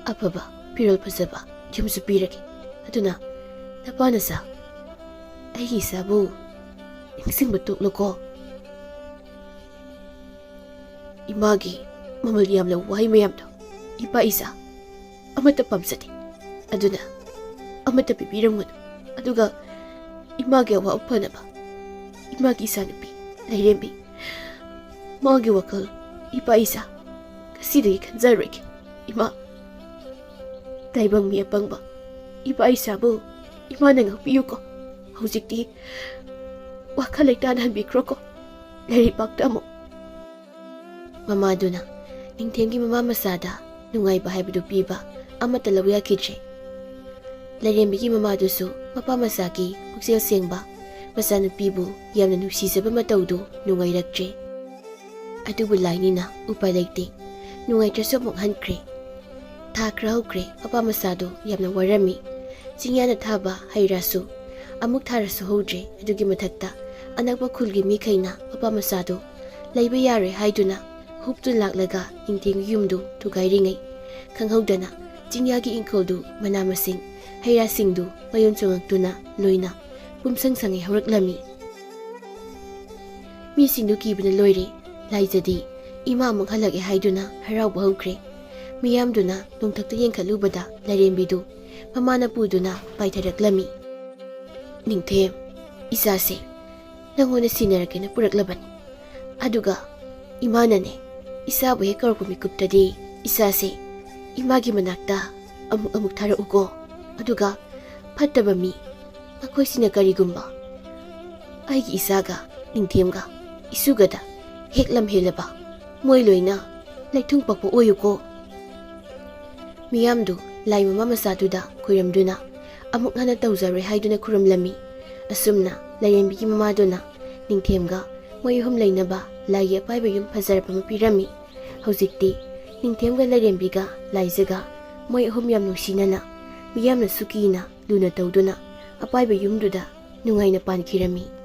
ꯑꯐꯕ ꯐꯤꯔꯣꯜ ꯐꯖꯕ ꯌꯨꯝꯁꯨ ꯄꯤꯔꯒꯦ꯫ ꯑꯗꯨꯅ ꯅꯄꯥ ꯅꯆꯥ, ꯑꯩꯒꯤ ꯏꯆꯥꯕꯨ ꯅꯤꯡꯁꯤꯡꯕ ꯇꯣꯛꯂꯣꯀꯣ꯫ ꯏꯃꯥꯒꯤ ꯃꯃꯜ ꯌꯥꯝꯂꯕ ꯋꯥꯍꯩ ꯃꯌꯥꯝꯗꯣ ꯏꯄꯥ ꯏꯆꯥ ꯑꯃꯠꯇ ꯄꯥꯝꯖꯗꯦ꯫ ꯑꯗꯨꯅ ꯑꯃꯠꯇ ꯄꯤꯕꯤꯔꯝꯒꯅꯨ꯫ ꯑꯗꯨꯒ ꯏꯃꯥꯒꯤ ꯑꯋꯥꯕ ꯐꯅꯕ ꯏꯃꯥꯒꯤ ꯏꯆꯥꯅꯨꯄꯤ ꯂꯥꯏꯔꯦꯝꯕꯤ, ꯃꯥꯒꯤ ꯋꯥꯈꯜ ꯏꯄꯥ ꯏꯆꯥ ꯉꯁꯤꯗꯒꯤ ꯈꯟꯖꯔꯣꯏꯒꯦ꯫ ꯏꯃꯥ, ꯇꯥꯏꯕꯪ ꯃꯤ ꯑꯄꯪꯕ ꯏꯄꯥ ꯏꯆꯥꯕꯨ ꯏꯃꯥꯅ ꯉꯥꯛꯄꯤꯌꯨꯀꯣ꯫ ꯍꯧꯖꯤꯛꯇꯤ ꯋꯥꯈꯜ ꯂꯩꯇꯥꯅ ꯍꯟꯕꯤꯈ꯭ꯔꯣꯀꯣ꯫ ꯂꯥꯏꯔꯩꯄꯥꯛꯇ ꯑꯃꯨꯛ꯫ ꯃꯃꯥꯗꯨꯅ ꯅꯤꯡꯊꯦꯝꯒꯤ ꯃꯃꯥ ꯃꯆꯥꯗ ꯅꯨꯡꯉꯥꯏꯕ ꯍꯥꯏꯕꯗꯨ ꯄꯤꯕ ꯑꯃꯠꯇ ꯂꯧ ꯌꯥꯈꯤꯗ꯭ꯔꯦ꯫ ꯂꯥꯏꯔꯦꯝꯕꯤꯒꯤ ꯃꯃꯥꯗꯨꯁꯨ ꯃꯄꯥ ꯃꯆꯥꯒꯤ ꯄꯨꯛꯆꯦꯜ ꯁꯦꯡꯕ ꯃꯆꯥꯅꯨꯄꯤꯕꯨ ꯌꯥꯝꯅ ꯅꯨꯡꯁꯤꯖꯕ ꯃꯇꯧꯗꯨ ꯅꯨꯡꯉꯥꯏꯔꯛꯇ꯭ꯔꯦ꯫ ꯑꯗꯨꯕꯨ ꯂꯥꯏꯅꯤꯅ ꯎꯄꯥꯏ ꯂꯩꯇꯦ꯫ ꯅꯨꯡꯉꯥꯏꯇ꯭ꯔꯁꯨ ꯑꯃꯨꯛ ꯍꯟꯈ꯭ꯔꯦ꯫ ꯊꯥ ꯈꯔ ꯍꯧꯈ꯭ꯔꯦ, ꯃꯄꯥ ꯃꯆꯥꯗꯨ ꯌꯥꯝꯅ ꯋꯥꯔꯝꯃꯤ꯫ ꯆꯤꯡꯌꯥꯅ ꯊꯥꯕ ꯍꯩ ꯔꯥꯁꯨ ꯑꯃꯨꯛ ꯊꯥꯔꯁꯨ ꯍꯧꯗ꯭ꯔꯦ꯫ ꯑꯗꯨꯒꯤ ꯃꯊꯛꯇ ꯑꯅꯛꯄ ꯈꯨꯜꯒꯤ ꯃꯤꯈꯩꯅ ꯃꯄꯥ ꯃꯆꯥꯗꯨ ꯂꯩꯕ ꯌꯥꯔꯣꯏ ꯍꯥꯏꯗꯨꯅ ꯍꯨꯞꯇꯨꯅ ꯂꯥꯛꯂꯒ ꯅꯤꯡꯊꯦꯝꯒꯤ ꯌꯨꯝꯗꯨ ꯊꯨꯒꯥꯏꯔꯤꯉꯩ, ꯈꯪꯍꯧꯗꯅ ꯆꯤꯡꯌꯥꯒꯤ ꯏꯪꯈꯣꯜꯗꯨ ꯃꯅꯥ ꯃꯁꯤꯡ, ꯍꯩ ꯔꯥꯁꯤꯡꯗꯨ ꯃꯌꯣꯟ ꯆꯣꯡꯉꯛꯇꯨꯅ ꯂꯣꯏꯅ ꯄꯨꯝꯁꯪ ꯁꯪꯉꯩ ꯍꯧꯔꯛꯂꯝꯃꯤ꯫ ꯃꯤꯁꯤꯡꯗꯨ ꯀꯤꯕꯅ ꯂꯣꯏꯔꯦ꯫ ꯂꯥꯏꯖꯗꯤ ꯏꯃꯥ ꯑꯃꯨꯛ ꯍꯜꯂꯛꯑꯦ ꯍꯥꯏꯗꯨꯅ ꯍꯔꯥꯎꯕ ꯍꯧꯈ꯭ꯔꯦ꯫ ꯃꯤꯌꯥꯝꯗꯨꯅ ꯅꯣꯡꯊꯛꯇ ꯌꯦꯡꯈꯠꯂꯨꯕꯗ ꯂꯥꯏꯔꯦꯝꯕꯤꯗꯨ ꯃꯃꯥꯅ ꯄꯨꯗꯨꯅ ꯄꯥꯏꯊꯔꯛꯂꯝꯃꯤ꯫ "ꯅꯤꯡꯊꯦꯝ, ꯏꯆꯥꯁꯦ ꯅꯪꯉꯣꯟꯗ ꯁꯤꯟꯅꯔꯒꯦꯅ ꯄꯨꯔꯛꯂꯕꯅꯤ꯫ ꯑꯗꯨꯒ ꯏꯃꯥꯅꯅꯦ, ꯏꯆꯥꯕꯨ ꯍꯦꯛ ꯀꯧꯔꯛꯄ ꯃꯤꯀꯨꯞꯇꯗꯤ ꯏꯆꯥꯁꯦ ꯏꯃꯥꯒꯤ ꯃꯅꯥꯛꯇ ꯑꯃꯨꯛ ꯑꯃꯨꯛ ꯊꯥꯔꯛꯎꯀꯣ꯫ ꯑꯗꯨꯒ ꯐꯠꯇꯕ ꯃꯤ ꯃꯈꯣꯏꯁꯤꯅ ꯀꯔꯤꯒꯨꯝꯕ ꯑꯩꯒꯤ ꯏꯆꯥꯒ ꯅꯤꯡꯊꯦꯝꯒ ꯏꯁꯨꯒꯗ ꯍꯦꯛ ꯂꯝꯍꯦꯜꯂꯕ, ꯃꯣꯏ ꯂꯣꯏꯅ ꯂꯩꯊꯨꯡ ꯄꯛꯄ ꯑꯣꯏꯌꯨꯀꯣ꯫" ꯃꯤꯌꯥꯝꯗꯨ ꯂꯥꯏ ꯃꯃꯥ ꯃꯆꯥꯗꯨꯗ ꯈꯨꯔꯨꯝꯗꯨꯅ ꯑꯃꯨꯛ ꯍꯟꯅ ꯇꯧꯖꯔꯣꯏ ꯍꯥꯏꯗꯨꯅ ꯈꯨꯔꯨꯝꯂꯝꯃꯤ꯫ ꯑꯁꯨꯝꯅ ꯂꯥꯏꯔꯦꯝꯕꯤꯒꯤ ꯃꯃꯥꯗꯨꯅ ꯅꯤꯡꯊꯦꯝꯒ ꯃꯣꯏ ꯑꯍꯨꯝ ꯂꯩꯅꯕ ꯂꯥꯏꯒꯤ ꯑꯄꯥꯏꯕ ꯌꯨꯝ ꯐꯖꯔꯕ ꯑꯃ ꯄꯤꯔꯝꯃꯤ꯫ ꯍꯧꯖꯤꯛꯇꯤ ꯅꯤꯡꯊꯦꯝꯒ ꯂꯥꯏꯔꯦꯝꯕꯤꯒ ꯂꯥꯏꯖꯒ ꯃꯣꯏ ꯑꯍꯨꯝ ꯌꯥꯝ ꯅꯨꯡꯁꯤꯅꯅ, ꯃꯤꯌꯥꯝꯅꯁꯨ ꯀꯤꯅ ꯂꯨꯅ ꯇꯧꯗꯨꯅ ꯑꯄꯥꯏꯕ ꯌꯨꯝꯗꯨꯗ ꯅꯨꯡꯉꯥꯏꯅ ꯄꯥꯟꯈꯤꯔꯝꯃꯤ꯫